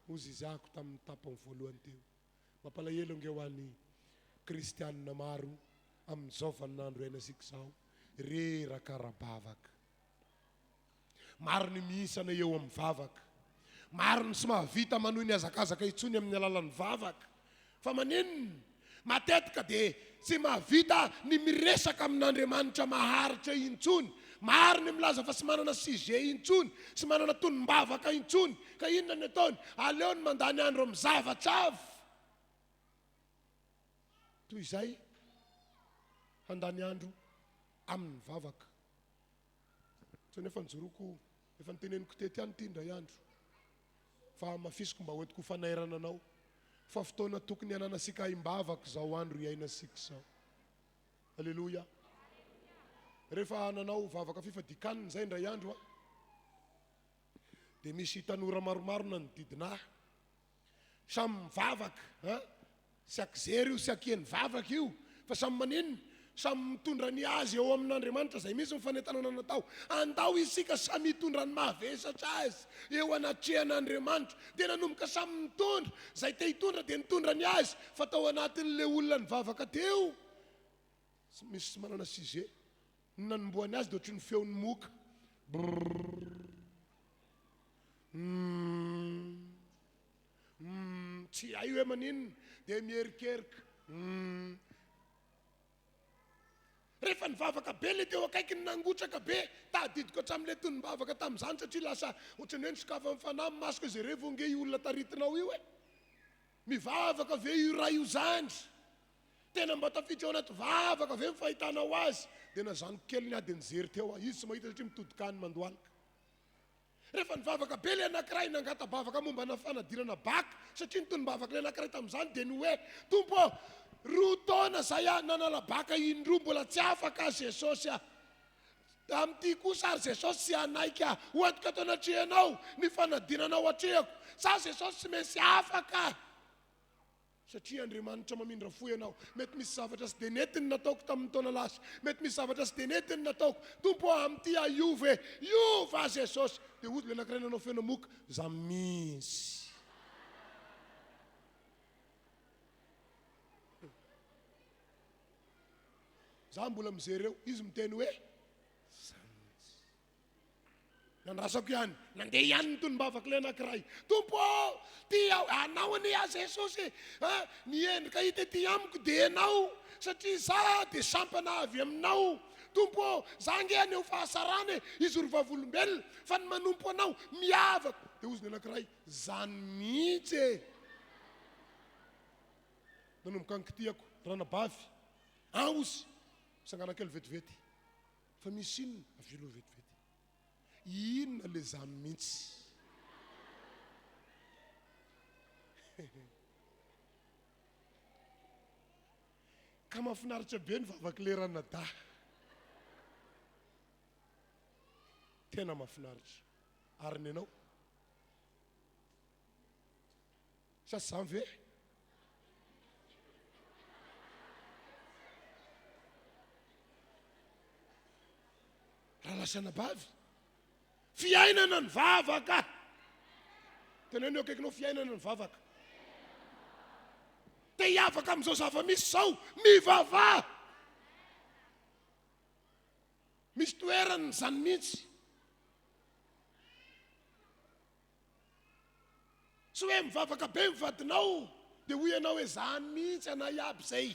Hozy izahako tamin'ny tapany voalohany teo. Mampalahelo ange ho an'ny kristianina maro amin'izao vaninandro iainantsika izao, reraka ara-bavaka. Maro ny mihisana eo amin'ny vavaka. Maro ny tsy mahavita manohy ny hazakazaka intsony amin'ny alalan'ny vavaka. Fa maninona? Matetika dia tsy mahavita ny miresaka amin'Andriamanitra maharitra intsony. Maro ny milaza fa tsy manana sujet intsony, tsy manana tonom-bavaka intsony. Ka inona ny ataony? Aleony mandany andro amin'ny zavatra hafa toy izay handany andro amin'ny vavaka. Tsy nefa nijoroako, efa noteneniko teto ihany ity indray andro. Fa hamafisiko mba hoentiko ho fanairana anao fa fotoana tokony hananasika aim-bavaka izao andro iainasika izao. Aleloia. Rehefa nanao vavaka fifadian-kanina izay indray andro aho, dia misy tanora maromaro nanodidina ahy. Samy mivavaka an! Tsy akizery io, tsy akian'ny vavaka io, fa samy maninona? Samy mitondra ny azy eo amin'Andriamanitra izay mihitsy ny fanentanana natao. Andao isika samy hitondra ny mahavesatra azy eo anatrehan'Andriamanitra. Dia nanomboka samy nitondra, izay te hitondra dia nitondra ny azy, fa tao anatin'ilay olona nivavaka teo, tsy misy tsy manana sujet. Ny nanombohany azy dia ohatry ny feon'ny moka. Brrrr. Humm. Humm. Tsy hay hoe maninona. Dia mierikerika. Humm. Rehefa nivavaka be ilay teo akaikiny nangotraka be. Tadidiko hatramin'ilay tonom-bavaka tamin'izany satria lasa ohatran'ny hoe nosokafan'ny fanahy ny masoko hoe jerevo ange io olona taritinao io e. Mivavaka ve io ray io zandry? Tena mba tafiditra ao anaty vavaka ve ny fahitanao azy? Dia nazanoko kely ny ady nijery teo aho. Izy tsy mahita satria mitodika any mandohalika. Rehefa nivavaka be ilay anankiray, nangata-bavaka mombana fanadinana bac, satria ny tonom-bavak'ilay anankiray tamin'izany dia ny hoe, Tompo ô, roa taona izay aho nanala bac indroa mbola tsy afaka aho Jesosy a! Amin'ity kosa ary Jesosy tsy hanaiky aho. Hoentiko ato anatrehanao ny fanadinanao atrehako. Za Jesosy tsy maintsy afaka. Satria Andriamanitra mamindra fo ianao. Mety misy zavatra tsy dia nety ny nataoko tamin'ny taona lasa. Mety misy zavatra tsy dia nety ny nataoko. Tompo ô, amin'ity aho hiova e. Hiova aho Jesosy. Dia hoy ilay anankiray nanao feo namoaka, Za mihitsy. Za mbola mijery eo, izy miteny hoe, Za mihitsy. Nandrasako ihany, nandeha ihany ny tonom-bavaka ilay anankiray. Tompo ô, tia aho, anao anie aho Jesosy e. Ah, ny endrika hita ety amiko dia ianao, satria za dia sampana avy aminao. Tompo ô, za ange haneho fahasarana e, hijoro vavolombelona, fa ny manompo anao, miavaka. Dia hozy ny anankiray, zany mihitsy e. Nanomboka nikitihako, ranabavy, aozy, misangana kely vetivety. Fa misy inona? Avia aloha vetivety. Inona le zany mihitsy? Ka mahafinaritra be ny vavak'le ranadahy. Tena mahafinaritra. Ary ny anao? Sa tsy zany ve? Rahalahy sy anabavy, fiainana ny vavaka. Teneno eo akaikinao fiainana ny vavaka. Te hiavaka amin'izao zava-misy izao, mivavaha. Misy toerany izany mihitsy. Tsy hoe mivavaka be ny vadinao dia hoy ianao hoe zany mihitsy anay aby zay.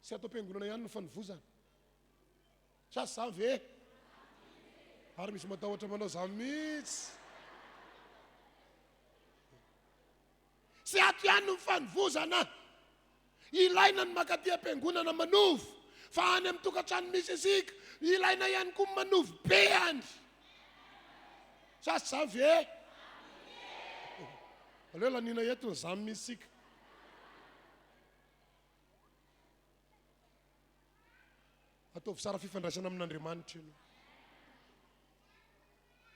Tsy ato am-piangonana ihany ny fanovozana. Sa za ve? Ary misy matahotra manao zany mihitsy. Tsy ato ihany ny fanovozana. Ilaina ny mankaty am-piangonana manovo, fa any amin'ny tokantrano misy isika, ilaina ihany koa ny manovo be any. Sa tsy izany ve? Aleo laniana eto ny zany misy isika. Ataovy tsara fifandraisana amin'Andriamanitra ianao.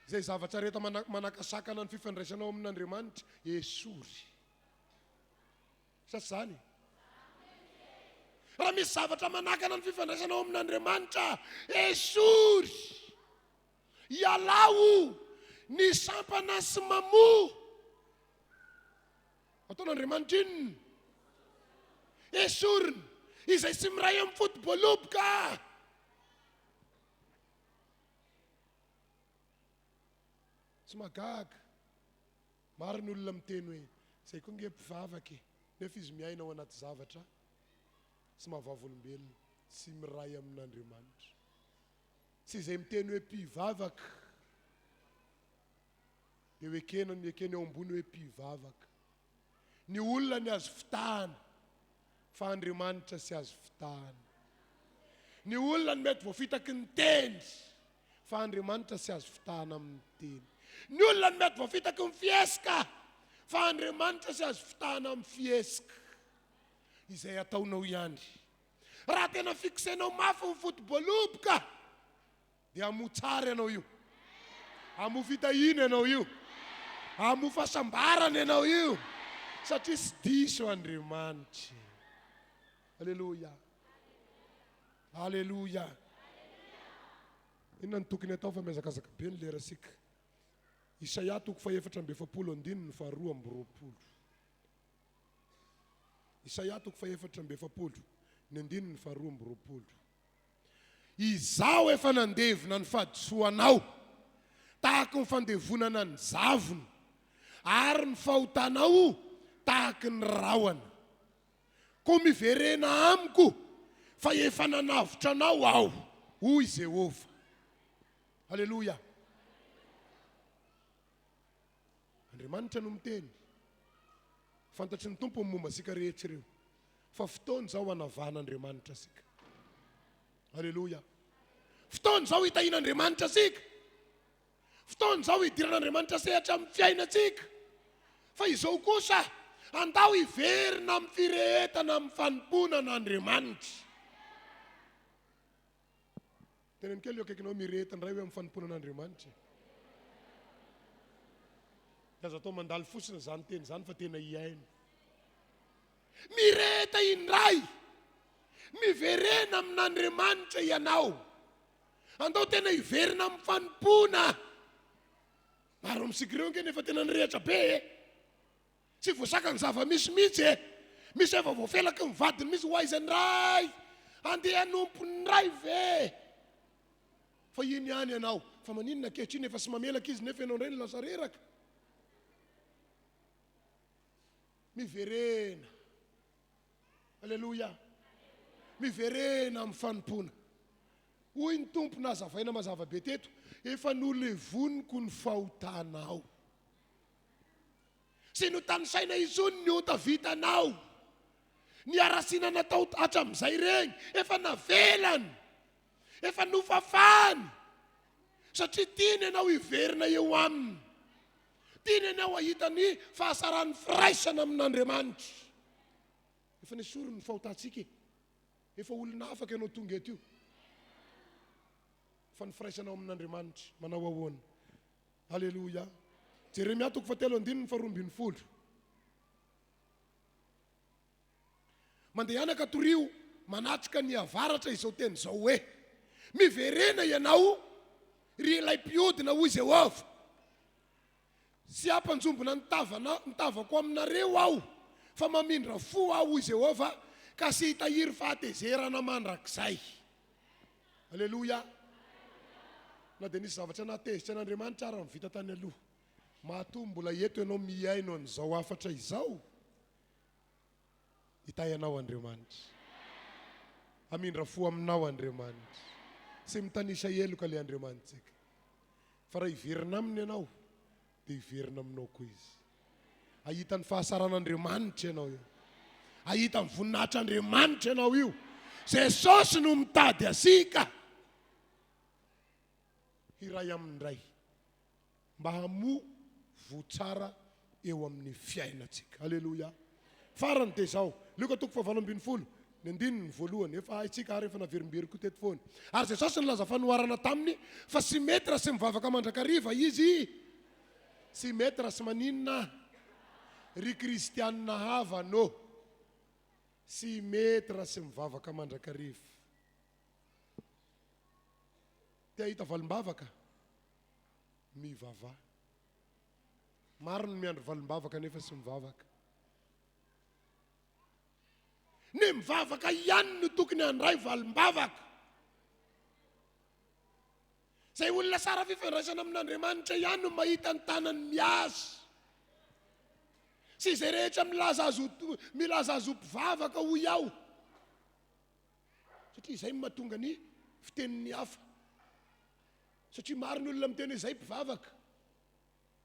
Izay zavatra rehetra manakasakana ny fifandraisanao amin'Andriamanitra, esory. Sa tsy izany? Raha misy zavatra manakana ny fifandraisanao amin'Andriamanitra, esory. Ialao ny sampana sy mamoa. Ataon'Andriamanitra inona? Esoriny izay tsy miray amin'ny foto-boaloboka. Tsy mahagaga. Maro ny olona miteny hoe, Izay koa ange mpivavaka e! Nefa izy miaina ao anaty zavatra tsy maha vavolombelona, tsy miray amin'Andriamanitra. Tsy izay miteny hoe mpivavaka dia ho ekena ny ekena eo ambony hoe mpivavaka. Ny olona ny azo fitahana fa Andriamanitra tsy azo fitahana. Ny olona ny mety voafitaky ny teny fa Andriamanitra tsy azo fitahana amin'ny teny. Ny olona ny mety voafitaky ny fihesika fa Andriamanitra tsy azo fitahana amin'ny fihesika. Izay ataonao ihany. Raha tena fixenao mafy ny foto-boaloboka Dia hamoa tsara ianao io. Hamoa fitahiana ianao io. Hamoa fahasambarana ianao io. Satria tsy diso Andriamanitra. Aleloia. Aleloia. Inona no tokony atao fa mihazakazaka be ny lerasika. Isaia toko fahefatra amby 40 andininy faharoa amby 20. Isaia toko fahefatra amby 40 ny andininy faharoa amby 20. Izaho efa nandevona ny fahadisoanao tahaky ny fandevonana ny zavona, ary ny fahotanao tahaky ny rahona. Koa miverena amiko, fa efa nanavotra anao Aho, hoy Jehovah. Aleloia! Andriamanitra no miteny. Fantatry ny Tompo ny momba antsika rehetra ireo. Fa fotoana izao hanavahan'Andriamanitra antsika. Aleloia. Fotoana izao hitahian'Andriamanitra antsika. Fotoana izao hidiran'Andriamanitra sehatra amin'ny fiainantsika. Fa izao kosa, andao hiverina amin'ny firehetana amin'ny fanompoana an'Andriamanitra. Teneno kely eo akaikinao mireheta indray hoe amin'ny fanompoana an'Andriamanitra e. Dia aza atao mandalo fotsiny izany teny izany fa tena hihaino. Mireheta indray! Miverena amin'Andriamanitra ianao. Andao tena hiverina amin'ny fanompoana. Maro amintsika ireo ange nefa tena nirehatra be e. Tsy voasakany zava-misy mihitsy e! Misy efa voafelaky ny vadiny mihitsy ho aiza indray? Andeha hanompo ny ray ve? Fa iny ihany ianao. Fa maninona ankehitriny efa tsy mamelaka izy nefa ianao indray no lasa reraka? Miverena. Aleloia. Miverena amin'ny fanompoana. Hoy ny Tompo nazavaina mazava be teto, efa nolevoniko ny fahotanao. Tsy notanisaina intsony ny ota vitanao. Ny harasiana natao hatramin'izay ireny, efa navelany. Efa nofafany. Satria tiany ianao hiverina eo aminy. Tiany ianao hahita ny fahasaran'ny firaisana amin'Andriamanitra. Efa nesoriny ny fahotantsika e. Efa olona afaka ianao tonga eto io. Fa ny firaisanao amin'Andriamanitra manao ahoana? Aleloia. Jeremia toko fahatelo andininy faharoa ambinifolo. Mandehana ka torio manatrika ny avaratra izao teny izao hoe, Miverena ianao, ry ilay mpiodina, hoy Jehovah. Tsy hampanjombona ny tavana, ny tavako aminareo aho, fa mamindra fo aho, hoy Jehovah, ka tsy hitahiry fahatezerana mandrakizay. Aleloia! Na dia nisy zavatra nahatezitra an'Andriamanitra ara ny vita tany aloha, matoa mbola eto ianao mihaino an'izao hafatra izao, Hitahy anao Andriamanitra. Hamindra fo aminao Andriamanitra. Tsy mitanisa heloka ilay Andriamanitsika. Fa raha hiverina aminy ianao, dia hiverina aminao koa Izy. Hahita ny fahasaran'Andriamanitra ianao io. Hahita ny voninahitr'Andriamanitra ianao io. Jesosy no mitady antsika hiray aminy indray. Mba hamoa voa tsara eo amin'ny fiainantsika. Aleloia. Farany dia izao, Lioka toko fahavalo ambinifolo, ny andininy voalohany, efa haintsika ary efa naverimberiko teto foana. Ary Jesosy nilaza fanoharana taminy fa tsy mety raha tsy mivavaka mandrakariva izy. Tsy mety raha tsy maninona ry kristianina havana ô. Tsy mety raha tsy mivavaka mandrakariva. Te hahita valim-bavaka? Mivavaha. Maro ny miandry valim-bavaka nefa tsy mivavaka. Ny mivavaka ihany no tokony handray valim-bavaka. Izay olona tsara fifandraisana amin'Andriamanitra ihany no mahita ny tanany miasa. Sy izay rehetra milaza azy ho milaza azy ho mpivavaka hoy aho. Satria izay no mahatonga ny fitenin'ny hafa. Satria maro ny olona miteny hoe izay mpivavaka,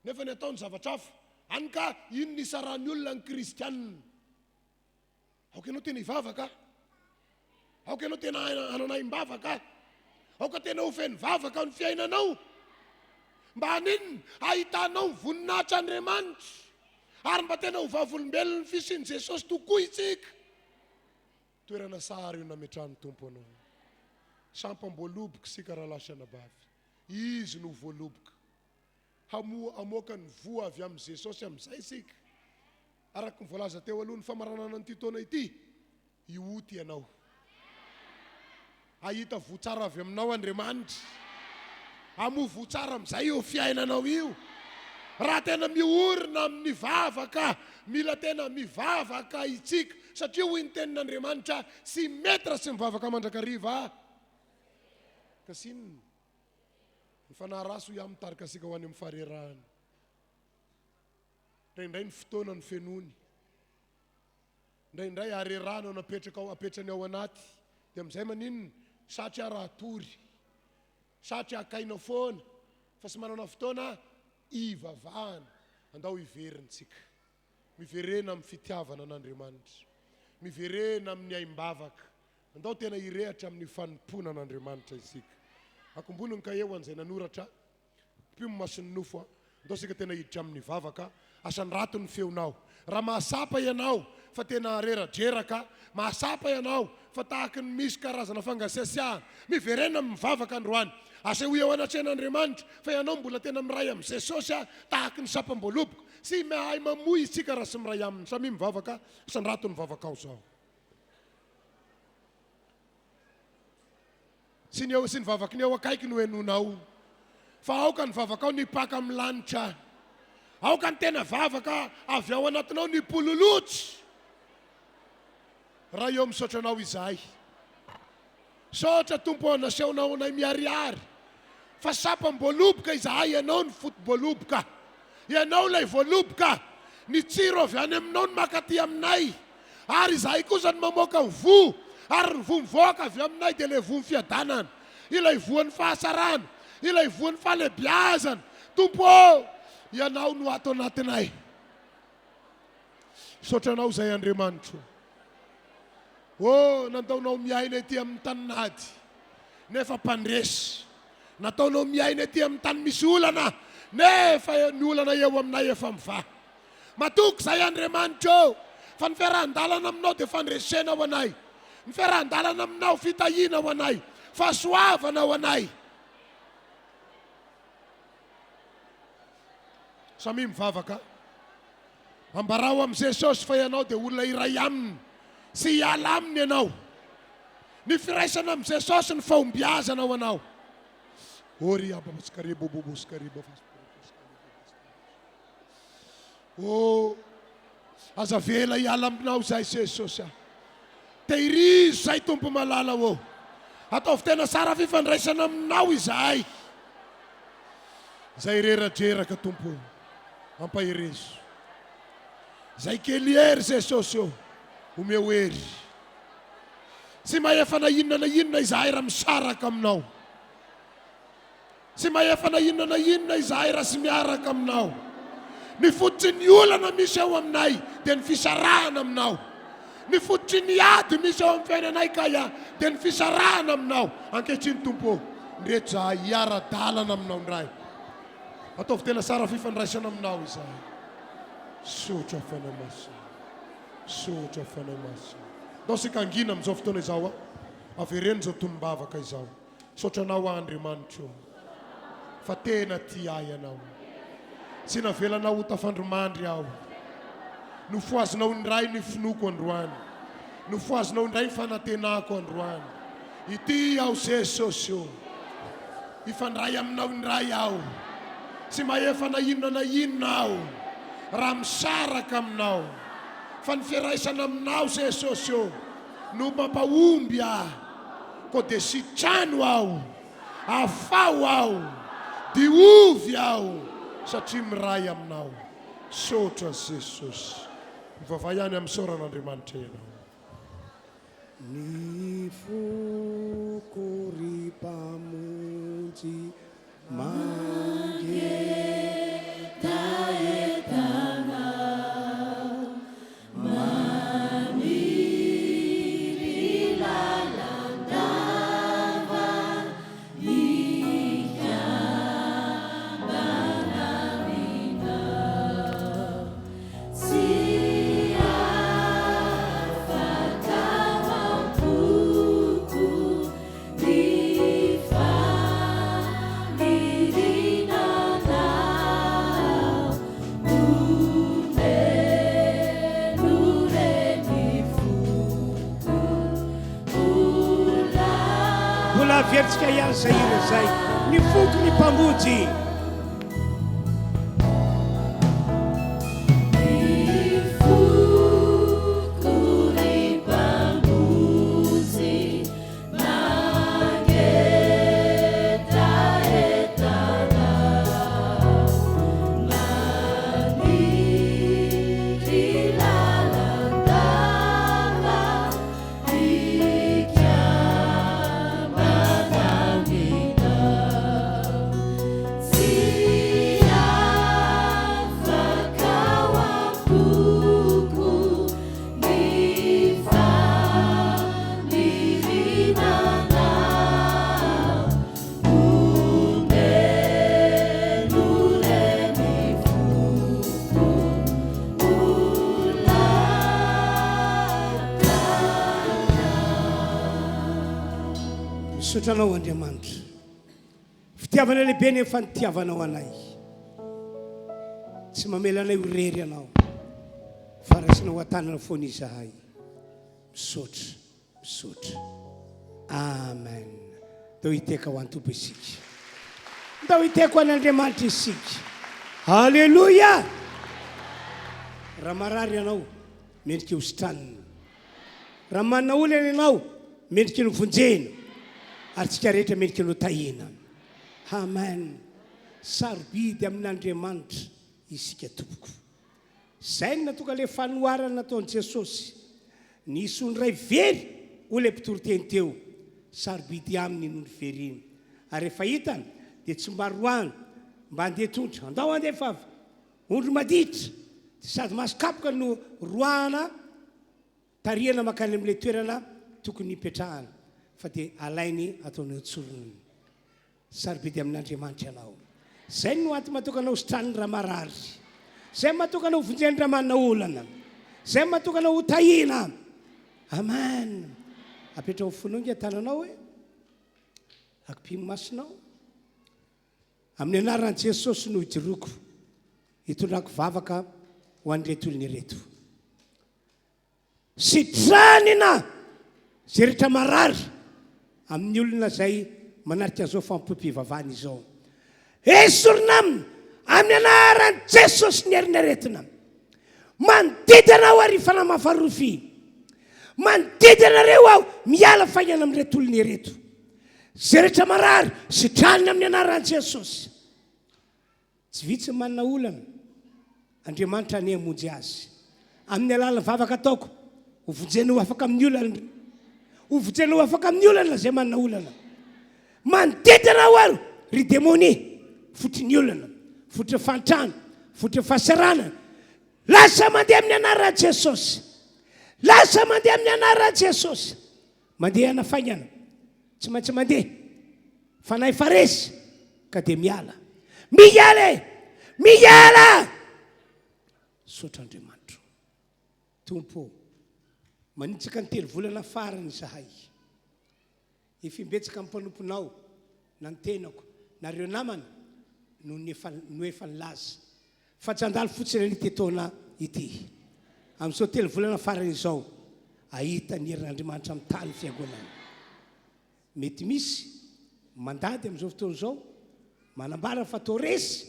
nefa ny ataony zavatra hafa. Hany ka iny no isarahan'ny olona ny kristianina. Aoka ianao tena hivavaka. Aoka ianao tena hanana aim-bavaka. Aoka tena ho feno vavaka ny fiainanao. Mba haninona? Hahitanao ny voninahitr'Andriamanitra. Ary mba tena ho vavolombelon'ny fisian'i Jesosy tokoa isika. Toerana sary io nametrahan'ny Tompo anao io. Sampam-boaloboka isika rahalahy sy anabavy. Izy no voaloboka. Hamoa hamoaka ny voa avy amin'i Jesosy amin'izay isika. Araka ny voalaza teo aloha ny famaranana an'ity taona ity, hioty ianao. Hahita voa tsara avy aminao Andriamanitra. Hamoa voa tsara amin'izay io fiainanao io. Raha tena miorina amin'ny vavaka, mila tena mivavaka isika, satria hoy ny tenin'Andriamanitra, tsy mety raha tsy mivavaka mandrakariva. Ka sy inona? Ny fanahy ratsy hoy aho mitarika antsika ho any amin'ny faharerahana. Indraindray ny fotoana no fenoiny. Indraindray harerahana no napetraka ao, apetrany ao anaty. Dia amin'izay maninona? Satry aho raha hatory. Satry hakaina foana fa tsy manana fotoana hivavahana. Andao hiverina tsika. Miverena amin'ny fitiavana an'Andriamanitra. Miverena amin'ny aim-bavaka. Andao tena hirehatra amin'ny fanompoana an'Andriamanitra isika. Akombony ny kahie ho an'izay nanoratra. Mpio ny mason'ny nofo a. Ndao isika tena hiditra amin'ny vavaka. Asandrato ny feonao. Raha mahasapa ianao fa tena reradreraka, mahasapa ianao fa tahaky ny misy karazana fangasiasiahana, miverena amin'ny vavaka androany. Asehoy eo anatrehan'Andriamanitra fa ianao mbola tena miray amin'i Jesosy a, tahaky ny sampam-boaloboka. Tsy mahay mamoy isika raha tsy miray aminy. Samia mivavaka, asandrato ny vavakao izao. Tsy ny eo sy ny vavaky ny eo akaiky no henoinao, fa aoka ny vavakao no hipaka amin'ny lanitra. Aoka ny tena vavaka avy ao anatinao no hipololotra. Ray ô, misaotra Anao izahay. Misaotra Tompo ô, nasehonao anay miharihary fa sampam-boaloboka izahay, Ianao no foto-boaloboka. Ianao ilay voaloboka. Ny tsiro avy any aminao no mankaty aminay. Ary izahay kosa no mamoaka ny voa, ary ny voa mivoaka avy aminay dia ilay voan'ny fiadanana, ilay voan'ny fahasarana, ilay voan'ny fahalehibiazana. Tompo ô, Ianao no ato anatinay. Misaotra Anao izay Andriamanitro. Oh, nandaonao miaina ety amin'ny tanin'ady, nefa mpandresy. Nataonao miaina ety amin'ny tany misy olana, nefa ny olana eo aminay efa mivaha. Matoky izahay Andriamanitra ô, fa ny fiarahan-dalana aminao dia fandresena ho anay. Ny fiarahan-dalana aminao fitahiana ho anay, fahasoavana ho anay. Samia mivavaka. Ambarao amin'i Jesosy fa ianao dia olona iray aminy, tsy hiala aminy ianao. Ny firaisana amin'i Jesosy ny fahombiazana ho anao. Oh, aza avela hiala aminao izahay Jesosy ah. Tehirizo izahay Tompo malala ô. Ataovy tena tsara fifandraisana aminao izahay. Izay reradreraka Tompo ô, ampaherezo. Izay kely hery Jesosy ô, omeo hery. Tsy mahefa na inona na inona izahay raha misaraka aminao. Tsy mahefa na inona na inona izahay raha tsy miaraka aminao. Ny fototry ny olana misy ao aminay dia ny fisarahana aminao. Ny fototry ny ady misy ao amin'ny fiainanay kay dia ny fisarahana aminao. Ankehitriny Tompo ô, ndreto izahay hiara-dalana aminao indray. Ataovy tena tsara fifandraisana aminao izahay. Misaotra Fanahy Masina. Misaotra Fanahy Masina. Ndao isika hangina amin'izao fotoana izao. Avereno izao tonom-bavaka izao. Misaotra anao aho Andriamanitro ô, fa tena tia ahy ianao. Tsy navelanao ho tafandrimandry aho. Nofohazinao indray ny finoako androany. Nofohazinao indray ny fanantenako androany. Ity aho Jesosy ô. Hifandray aminao indray aho. Tsy mahefa na inona na inona aho raha misaraka aminao. Fa ny firaisana aminao Jesosy ô no mampahomby ahy. Koa dia sitrano aho, afaho aho, diovy aho satria miray aminao. Misaotra Jesosy. Mivavaha ihany amin'ny misaorana Andriamanitra ianao. Ny foko ry Mpamonjy Mangetaheta anao, maniry lalandava hikambana aminao. Tsy afaka mampoko Ny faniriana anao omeno re ny foko ho Mbola averintsika ihany izay hira izay, Ny foko ny Mpamonjy. Ny foko ry Mpamonjy Mangetaheta anao, maniry lalandava hikambana aminao. Tsy afaka ao am-poko Ny faniriana anao omeno re ny foko ho lakanao. Misaotra Anao Andriamanitra. Fitiavana lehibe nefa nitiavanao anay. Tsy mamela anay ho irery Ianao fa raisinao an-tanana foana izahay. Misaotra, misaotra. Amen. Ndao hiteka ho an'ny Tompo isika. Ndao hiteka ho an'Andriamanitra isika. Haleloia! Raha marary ianao, mendrika ho sitranina. Raha manana olana ianao, mendrika ny vonjena, ary tsika rehetra mendrika ny hotahiana. Amen. Sarobidy amin'Andriamanitra isika tompoko. Zay no nahatonga ilay fanoharana nataon'i Jesosy. Nisy ondry iray very, hoy ilay mpitoriteny teo. Sarobidy aminy ny ondry very iny. Ary rehefa hitany, dia tsy mba roahiny mba handeha tongotra. Andao handeha fa ondry maditra. Dia sady mahazo kapoka no roahana, tarihana mankany amin'ilay toerana tokony hipetrahana, fa dia alainy ataony eo an-tsorony. Sarobidy amin'Andriamanitra ianao. Izay no antony mahatonga anao hositraniny raha marary. Izay no mahatonga anao hovonjeny raha manana olana. Izay no mahatonga anao hotahiana. Amen. Apetraho amin'ny fonao nge tananao e. Akipio ny masonao. Amin'ny anaran'i Jesosy no ijoroako hitondrako vavaka ho an'ireto olona ireto. Sitranina izay rehetra marary amin'ny olona izay manatrika izao fanompoam-pivavahana izao. Esorina aminy amin'ny anaran'i Jesosy ny herin'ny aretina. Mandidy anao ary fanahy mafarofy. Mandidy anareo aho miala faingana amin'ireto olona ireto. Izay rehetra marary, sitranina amin'ny anaran'i Jesosy. Tsy vitsy ny manana olana, Andriamanitra anie hamonjy azy. Amin'ny alalan'ny vavaka ataoko, ho vonjena ho afaka amin'ny olana, ho vonjena ho afaka amin'ny olana izay manana olana. Mandidy anao aho ry demonia, fotry ny olana, fotry ny fahantrana, fotry ny fahasaranana. Lasa mandeha amin'ny anaran'i Jesosy. Lasa mandeha amin'ny anaran'i Jesosy. Mandehana faingana, tsy maintsy mandeha. Fanahy efa resy ka dia miala. Miala e! Miala! Misaotra Andriamanitra o. Tompo o, manitsaka ny telo volana farany izahay. Efa imbetsaka ny mpanomponao, na ny tenako, na ireo namana no efa no efa nilaza fa tsy handalo fotsiny an'ity taona ity. Amin'izao telo volana farany izao, hahita ny herin'Andriamanitra mitaha ny Fiangonana. Mety misy mandady amin'izao fotoana izao, manambara fa toa resy,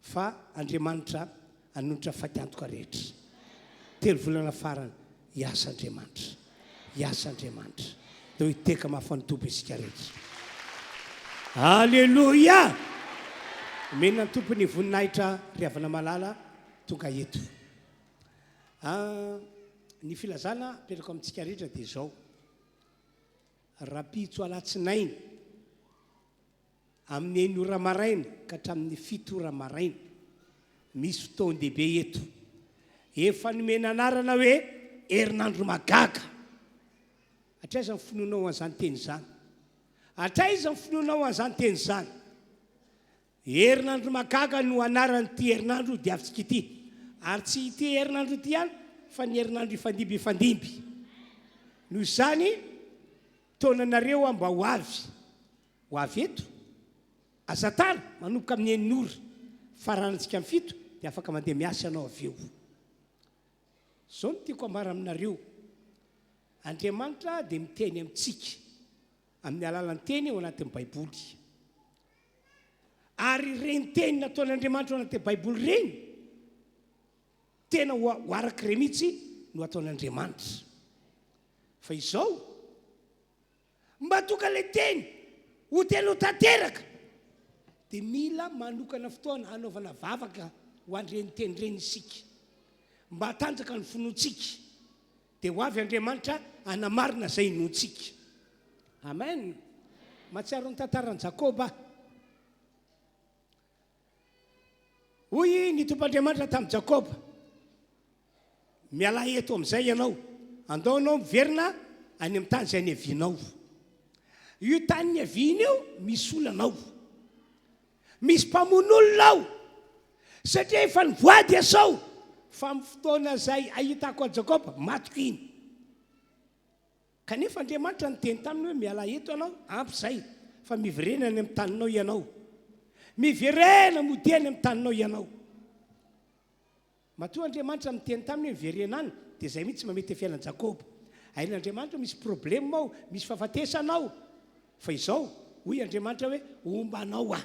fa Andriamanitra hanonitra fatiantoka rehetra. Telo volana farany, hiasa Andriamanitra. Hiasa Andriamanitra. Ndao hiteka mafy an'ny Tompo isika rehetra. Aleloia! Omena ny Tompo ny voninahitra ry havana malala tonga eto. Ah, ny filazana apetrako amintsika rehetra dia izao. Rahampitso alatsinainy amin'ny enina ora maraina ka hatramin'ny fito ora maraina. Misy fotoan-dehibe eto. Efa nomena anarana hoe herinandro mahagaga. Hatraiza ny finoanao an'izany teny izany? Hatraiza ny finoanao an'izany teny izany? Herinandro mahagaga no anaran'ity herinandro diavintsika ity. Ary tsy ity herinandro ity ihany fa ny herinandro hifandimby hifandimby. Noho izany, taonanareo aho mba ho avy. Ho avy eto. Aza tara, manomboka amin'ny enina ora. Faranantsika amin'ny fito dia afaka mandeha miasa ianao avy eo. Izao no tiako ambara aminareo, Andriamanitra dia miteny amintsika amin'ny alalan'ny teny ao anatin'ny Baiboly. Ary ireny teny nataon'Andriamanitra ao anatin'ny Baiboly ireny, tena ho araka ireny mihitsy no ataon'Andriamanitra. Fa izao, mba tonga ilay teny ho tena ho tanteraka, dia mila manokana fotoana hanaovana vavaka ho an'ireny teny ireny isika, mba hatanjaka ny finoantsika. Dia ho avy Andriamanitra hanamarina izay inoantsika. Amen. Mahatsiaro ny tantaran'i Jakoba aho. Hoy ny Tompo Andriamanitra tamin'i Jakoba, Mialà eto amin'izay ianao, andao ianao miverina any amin'ny tany izay niavianao. Io tany niaviana io misy olana ao. Misy mpamono olona ao. Satria efa nivoady Esao fa amin'ny fotoana izay ahitako an'i Jakoba, matiko iny. Kanefa Andriamanitra niteny taminy hoe, Mialà eto ianao, ampy izay, fa miverena any amin'ny taninao ianao. Miverena, modia any amin'ny taninao ianao. Matoa Andriamanitra niteny taminy hoe miverena any, dia izay mihitsy mamety ny fiainan'i Jakoba. Hain'Andriamanitra hoe misy problème ao, misy fahafatesana ao. Fa izao, hoy Andriamanitra hoe, homba anao aho.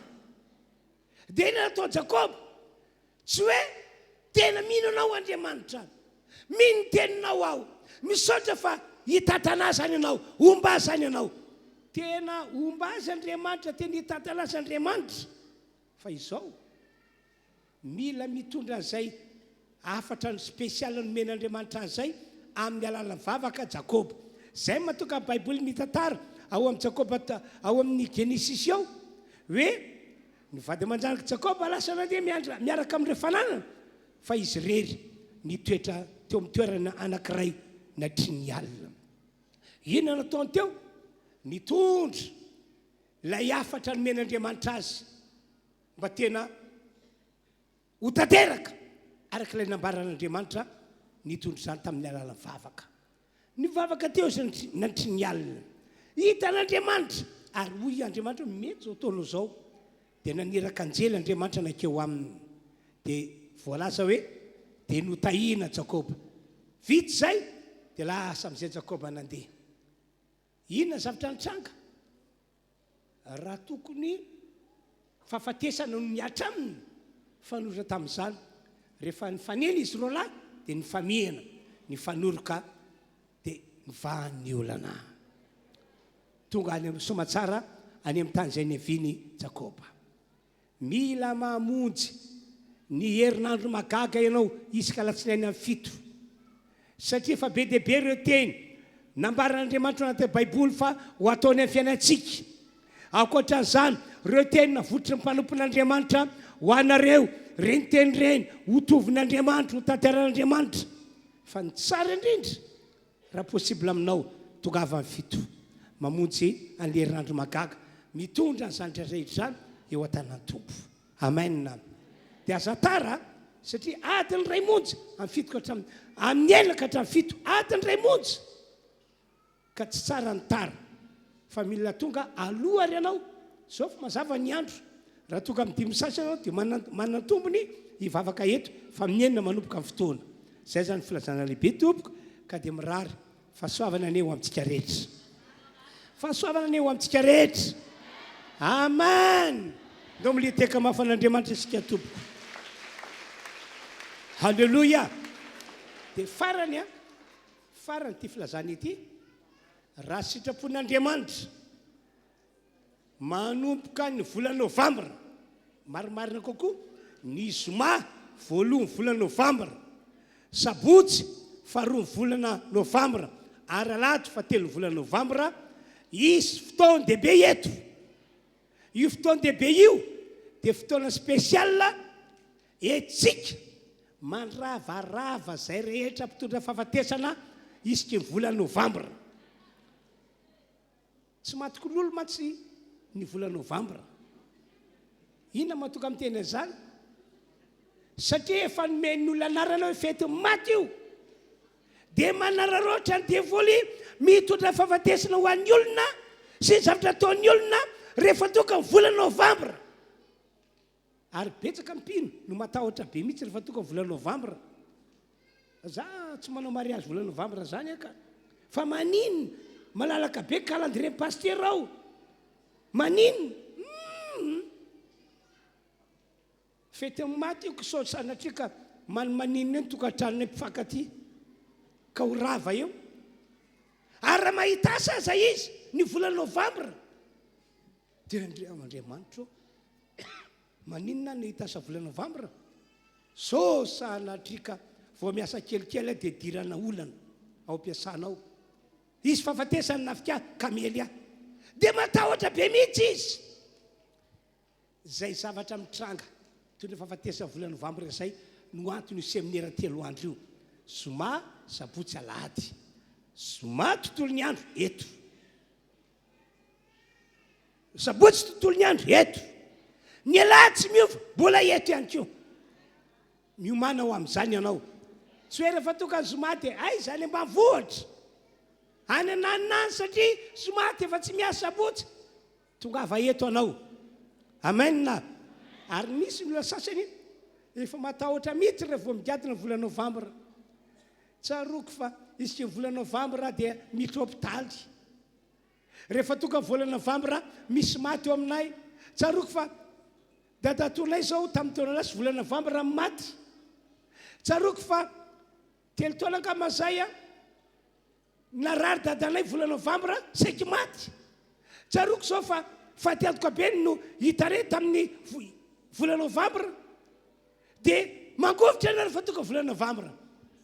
Dia inona nataon'i Jakoba? Tsy hoe tena mino anao Andriamanitra. Mino ny teninao aho. Misaotra fa hitantana ahy izany ianao. Homba ahy izany ianao. Tena homba azy Andriamanitra, tena hitantana azy Andriamanitra. Fa izao, mila mitondra an'izay hafatra spécial nomen'Andriamanitra azy izay amin'ny alalan'ny vavaka Jakoba. Izay no mahatonga ny Baiboly mitantara ao amin'ny Jakoba ao amin'ny Genesisy ao hoe ny vady aman-janak'i Jakoba lasa nandeha miandra miaraka amin'ireo fananana. Fa izy irery nitoetra teo amin'ny toerana anankiray natry ny alina. Inona no nataony teo? Nitondra ilay hafatra nomen'Andriamanitra azy mba tena ho tanteraka araka ilay nambaran'Andriamanitra nitondra izany tamin'ny alalan'ny vavaka. Nivavaka teo izy nandritry ny alina. Hitan'Andriamanitra, ary hoy Andriamanitra hoe, Mety izao ataonao izao. Dia naniraka anjely Andriamanitra nankeo aminy. Dia voalaza hoe, Dia notahina Jakoba. Vita izay, dia lasa amin'izay Jakoba nandeha. Inona ny zavatra nitranga? Raha tokony fahafatesana no nihatra aminy, fanoitra tamin'izany, rehefa nifanena izy roalahy dia nifamihana, nifanoroka dia nivaha ny olana. Tonga any amin'ny soamatsara any amin'ny tany izay niaviany Jakoba. Mila mamonjy ny herinandro mahagaga ianao isaka alatsinainy amin'ny fito. Satria efa be dia be ireo teny nambaran'Andriamanitra ao anatin'ny Baiboly fa ho ataony amin'ny fiainantsika. Ankoatra an'izany, ireo teny navotry ny mpanompon'Andriamanitra ho anareo, ireny teny ireny ho tovin'Andriamanitra, ho tanteran'Andriamanitra. Fa ny tsara indrindra, Raha possible aminao, tongava ny fito, mamonjy an'ilay herinandro mahagaga, mitondra an'izany rehetra izany eo an-tanan'ny Tompo. Amen. Dia aza tara satria adiny iray monja, amin'ny fito ka hatramin'ny, amin'ny enina ka hatramin'ny fito, adiny iray monja. Ka tsy tsara ny tara, fa mila tonga aloha ary ianao, zao fa mazava ny andro, raha tonga amin'ny dimy sasany ianao dia manan-tombony hivavaka eto, fa amin'ny enina manomboka ny fotoana. Zay zany filazana lehibe tompoko ka dia mirary fahasoavana anie ho amintsika rehetra. Fahasoavana anie ho amintsika rehetra. Amen. Ndao militeka mafy an'Andriamanitra isika tompoko. Haleloia. Dia farany a, farany ity filazana ity, raha sitrapon'Andriamanitra Manomboka ny volana novambra, marimarina kokoa, ny zoma voalohan'ny volana novambra, sabotsy faharoan'ny volana novambra ary alahady fahatelon'ny volana novambra, hisy fotoan-dehibe eto. Io fotoan-dehibe io dia fotoana spécial etsika mandravarava izay rehetra mpitondra fahafatesana isaky ny volana novambra. Tsy maty kololo mantsy ny volana novambra. Inona mahatonga miteny an'izany? Satria efa nomen'ny olona anarana hoe fetin'ny maty io. Dia manararaotra ny devoly mitondra fahafatesana ho an'ny olona sy ny zavatra ataon'ny olona rehefa tonga ny volana novambra. Ary betsaka ny mpino no matahotra be mihitsy rehefa tonga volana novambra. Za tsy manao mariage volana novambra zany aho ka. Fa maninona? Malalaka be calendrier pasitera ao. Maninona? Humm. Fetin'ny maty io sao sanatria ka manimaninona eo ny tokantranonay mpifankatia ka ho rava eo. Ary raha mahita asa aza izy ny volana novambra Dia Andriamanitra ô, maninona aho no hita asa volana novambra? Sao sanatria ka vao miasa kelikely aho dia idirana olana ao am-piasana ao. Hisy fahafatesana nafika ahy ka hamely ahy. Dia matahotra be mihitsy izy. Izay zavatra mitranga toy ny fahafatesana volana novambra izay no anton'io seminera telo andro io. Zoma, sabotsy, alahady. Zoma tontolon'ny andro eto. Sabotsy tontolo ny andro eto. Ny alahady tsy miova, mbola eto ihany koa. Miomàna ho amin'izany ianao. Tsy hoe rehefa tonga ny zoma dia aiza any ambanivohitra. Any ananona any satria zoma dia efa tsy miasa sabotsy. Tongava eto anao. Amen. Ary misy ny olona sasany efa matahotra mihitsy raha vao migadona volana novambra. Tsaroako fa isaky ny volana novambra dia miditra hopitaly. Rehefa tonga ny volana novambra, misy maty eo aminay. Tsaroako fa dadatoanay izao tamin'ny taona lasa volana novambra no maty. Tsaroako fa telo taona angamba izay an, narary dadanay volana novambra saiky maty. Tsaroako izao fa faty antoka be no hita re tamin'ny volana novambra. Dia mangovitra ianao rehefa tonga volana novambra.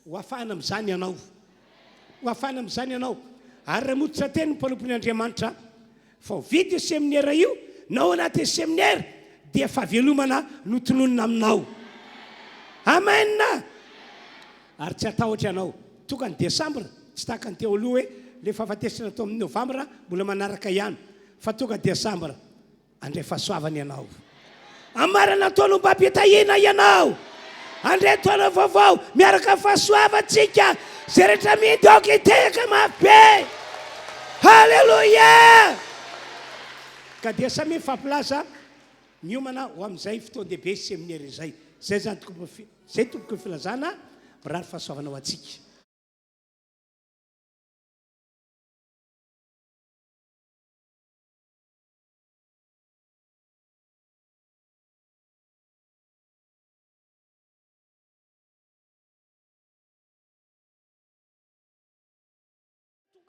Ho afahana amin'izany ianao. Ho afahana amin'izany ianao. Ary raha motitra teny ny mpanompon' Andriamanitra fa ho vita io seminera io, na ao anatin'ny seminera dia fahavelomana no tononina aminao. Amen. Amen! Ary tsy hatahotra ianao. Tonga ny desambra, tsy tahaka ny teo aloha hoe ilay fahafatesana tao amin'ny novambra mbola manaraka ihany, fa tonga desambra, handray fahasoavana ianao. Hamarana taona ombam-pitahiana ianao. Handray taona vaovao miaraka amin'ny fahasoavantsika. Izay rehetra mino aoka hitehaka mafy be. Haleloia! Ka dia samia mifampilaza miomana ho amin'izay fotoan-dehibe sy seminera izay. Izay izany tokoa, izay tompoko ny filazana mirary fahasoavana ho antsika.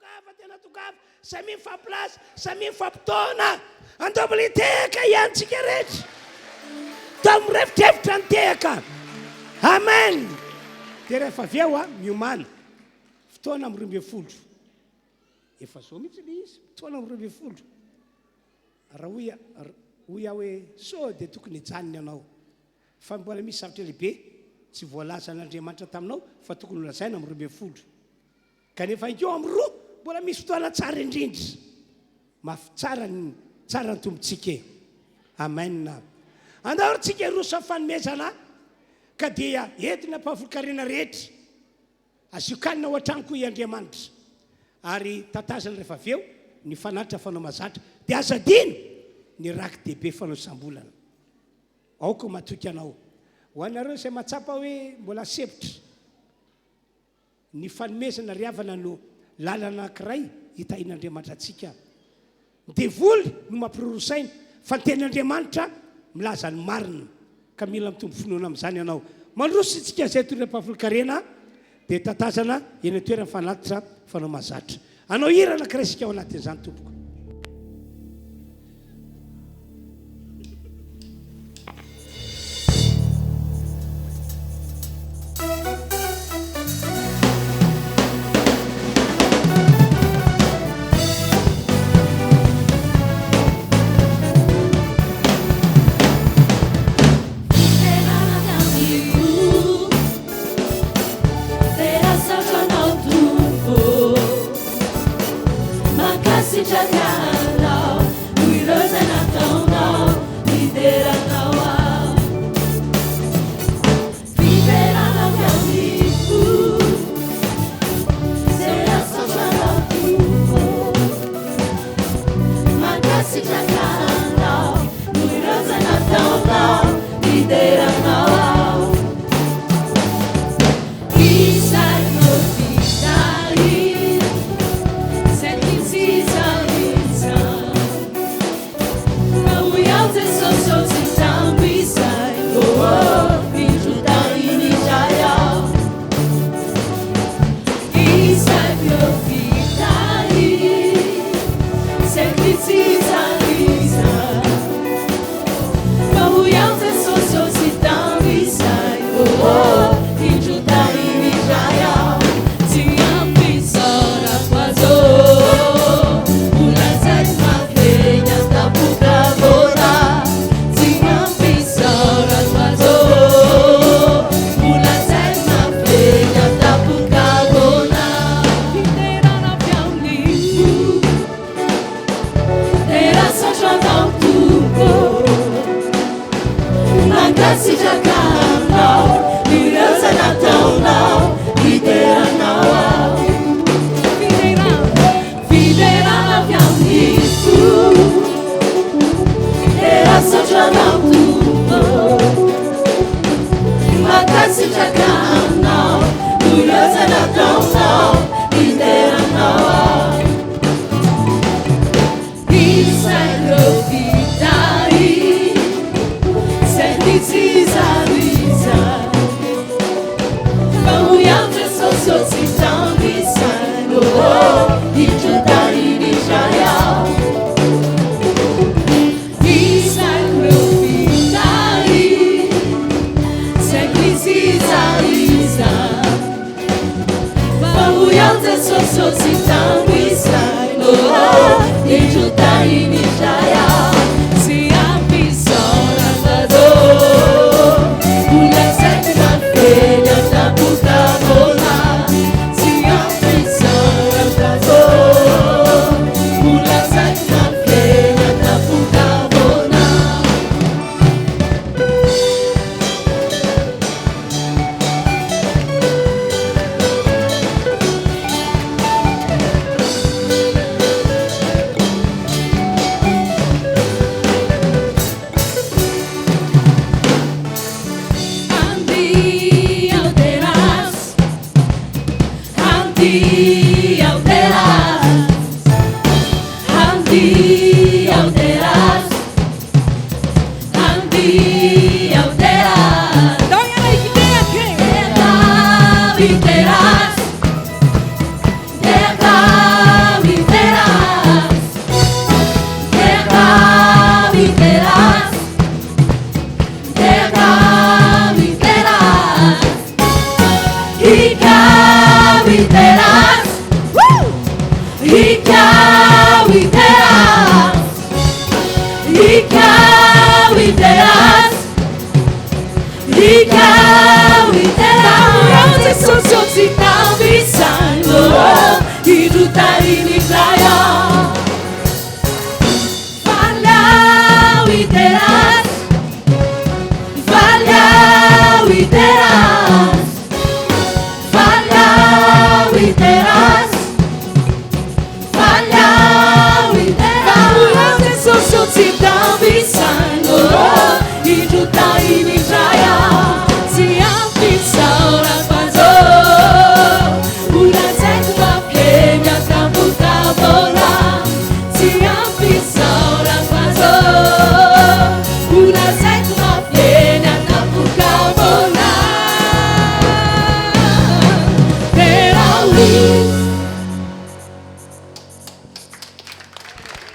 Tongava tena tongava, samia mifampilaza, samia mifampitaona, andao mbola hitehaka ihany tsika rehetra. Tao mirefodrefotra ny tehaka. Amen. Dia rehefa avy eo a, miomàna. Fotoana amin'ny 12. Efa zao mihitsy ilay izy, fotoana amin'ny 12. Raha hoy hoy aho hoe sao dia tokony hijanona ianao fa mbola misy zavatra lehibe tsy voalazan'Andriamanitra taminao fa tokony holazaina amin'ny 12. Kanefa eo amin'ny roa mbola misy fotoana tsara indrindra. Mafy tsara ny tsara ny Tompontsika e. Amen. Andao ry tsika hiroso amin'ny fanomezana ka dia entina ampahafolon-karena rehetra. Asio kanina ao an-trano koa i Andriamanitra ary tatazana rehefa avy eo ny fanatitra fanao mahazatra dia aza adino ny raki-dehibe fanao isam-bolana. Aoka ho matoky anao. Ho anareo izay mahatsapa hoe mbola sempotra, ny fanomezana ry havana no lalana anankiray hitahian'Andriamanitra antsika. Ny devoly no mampiroro saina fa ny tenin'Andriamanitra milaza ny marina ka mila mitombo finoana amin'izany ianao. Mandroso isika izay toy ny ampahafolon-karena dia tatazana eny an-toerana fanatitra fanao mahazatra. Hanao hira anankiray isika ao anatin'izany tompoko.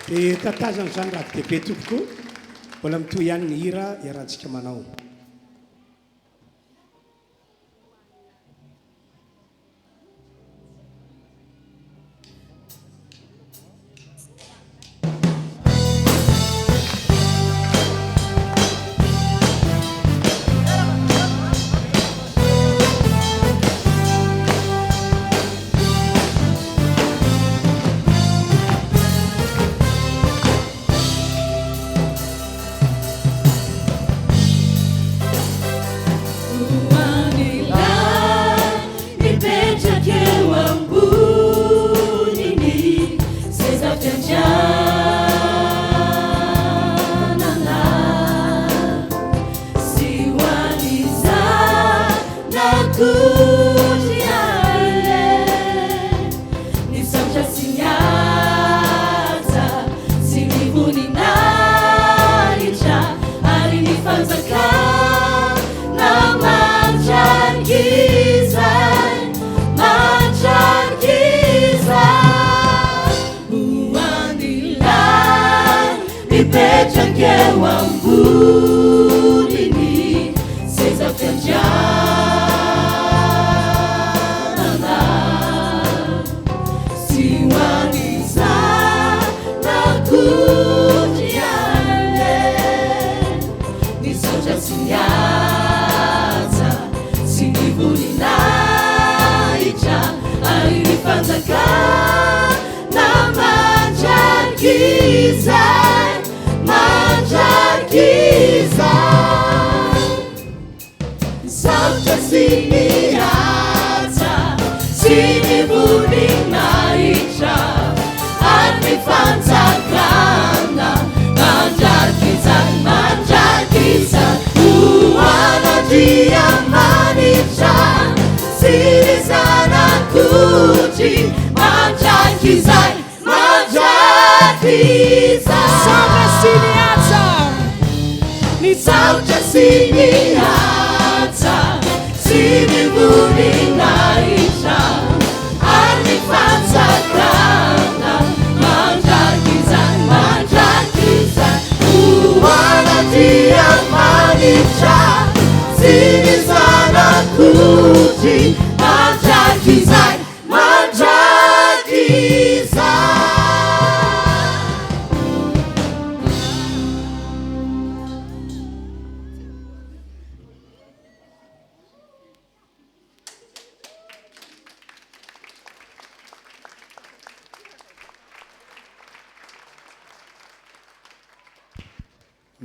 Dia tatazana izany rado-dehibe tompoko. Mbola mitohy ihany ny hira iarahantsika manao.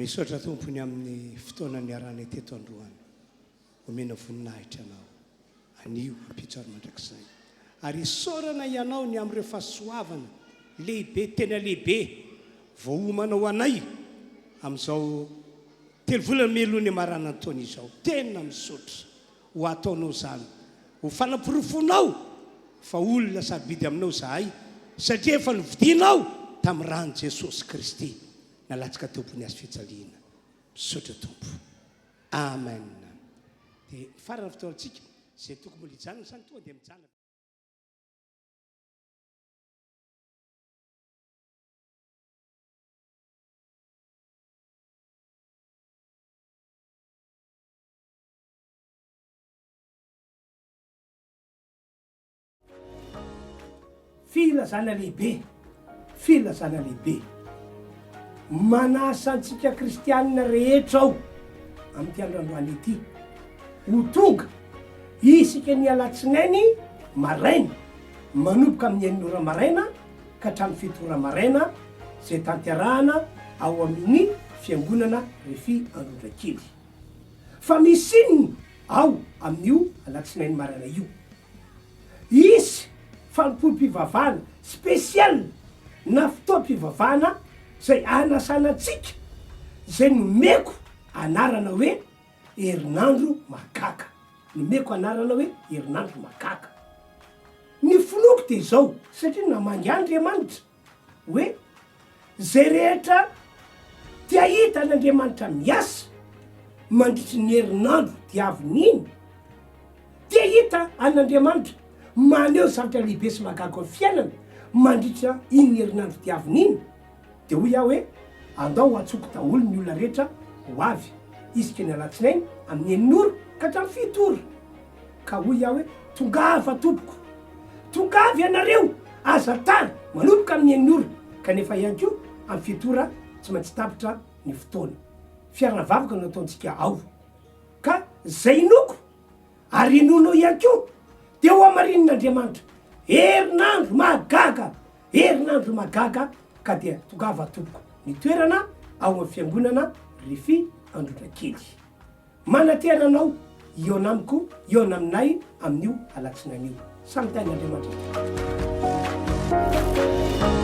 Misaotra Tompo ny amin'ny fotoana niarahanay teto androany. Omena voninahitra Anao, anio, ampitso ary mandrakizay. Ary isaorana Ianao ny amin'ireo fahasoavana lehibe, tena lehibe, voaomana ho anay amin'izao telo volana mialoha ny hamaranan'ny taona izao. Tena misaotra ho ataonao izany, ho fanaporofoanao fa olona sarobidy aminao izahay, satria efa novidianao tamin'ny ran'i Jesosy Kristy nalatsaka teo ambony hazo fijaliana. Misaotra Tompo. Amen. Dia mifarana ny fotoantsika. Izay tokony mbola hijanona izany tonga dia mijanona. Filazana lehibe, filazana lehibe. Manasa antsika kristianina rehetra aho amin'ity andro androany ity ho tonga isika ny alatsinainy maraina manomboka amin'ny enina ora maraina ka hatramin'ny fito ora maraina izay tanterahana ao amin'ny fiangonana Refi Androndrakely. Fa misy inona ao amin'io alatsinainy maraina io? Hisy fanompoam-pivavahana spécial na fotoam-pivavahana izay hanasana antsika izay nomeko anarana hoe herinandro mahagaga. Nomeko anarana hoe herinandro mahagaga. Ny finoako dia izao, satria namangy ahy Andriamanitra hoe izay rehetra te hahita an'Andriamanitra miasa mandritry ny herinandro diaviny iny, te hahita an'Andriamanitra maneho zavatra lehibe sy mahagaga amin'ny fiainana mandritra iny herinandro diaviny iny, Dia hoy aho hoe, Andao hantsoko daholo ny olona rehetra ho avy, isika ny alatsinainy amin'ny enina ora ka hatramin'ny fito ora. Ka hoy aho hoe, Tongava tompoko! Tongava ianareo! Aza tara! Manomboka amin'ny enina ora, kanefa ihany koa amin'ny fito ora tsy maintsy tapitra ny fotoana. Fiaraha-vavaka no ataontsika ao. Ka izay inoako ary inoanao ihany koa dia ho hamarinin'Andriamanitra. Herinandro mahagaga! Herinandro mahagaga ka dia tongava tompoko ny toerana ao amin'ny fiangonana Refi Androndrakely. Manantena anao hihaona amiko hihaona aminay amin'io alatsinainy io. Samy tahin'Andriamanitra tompoko.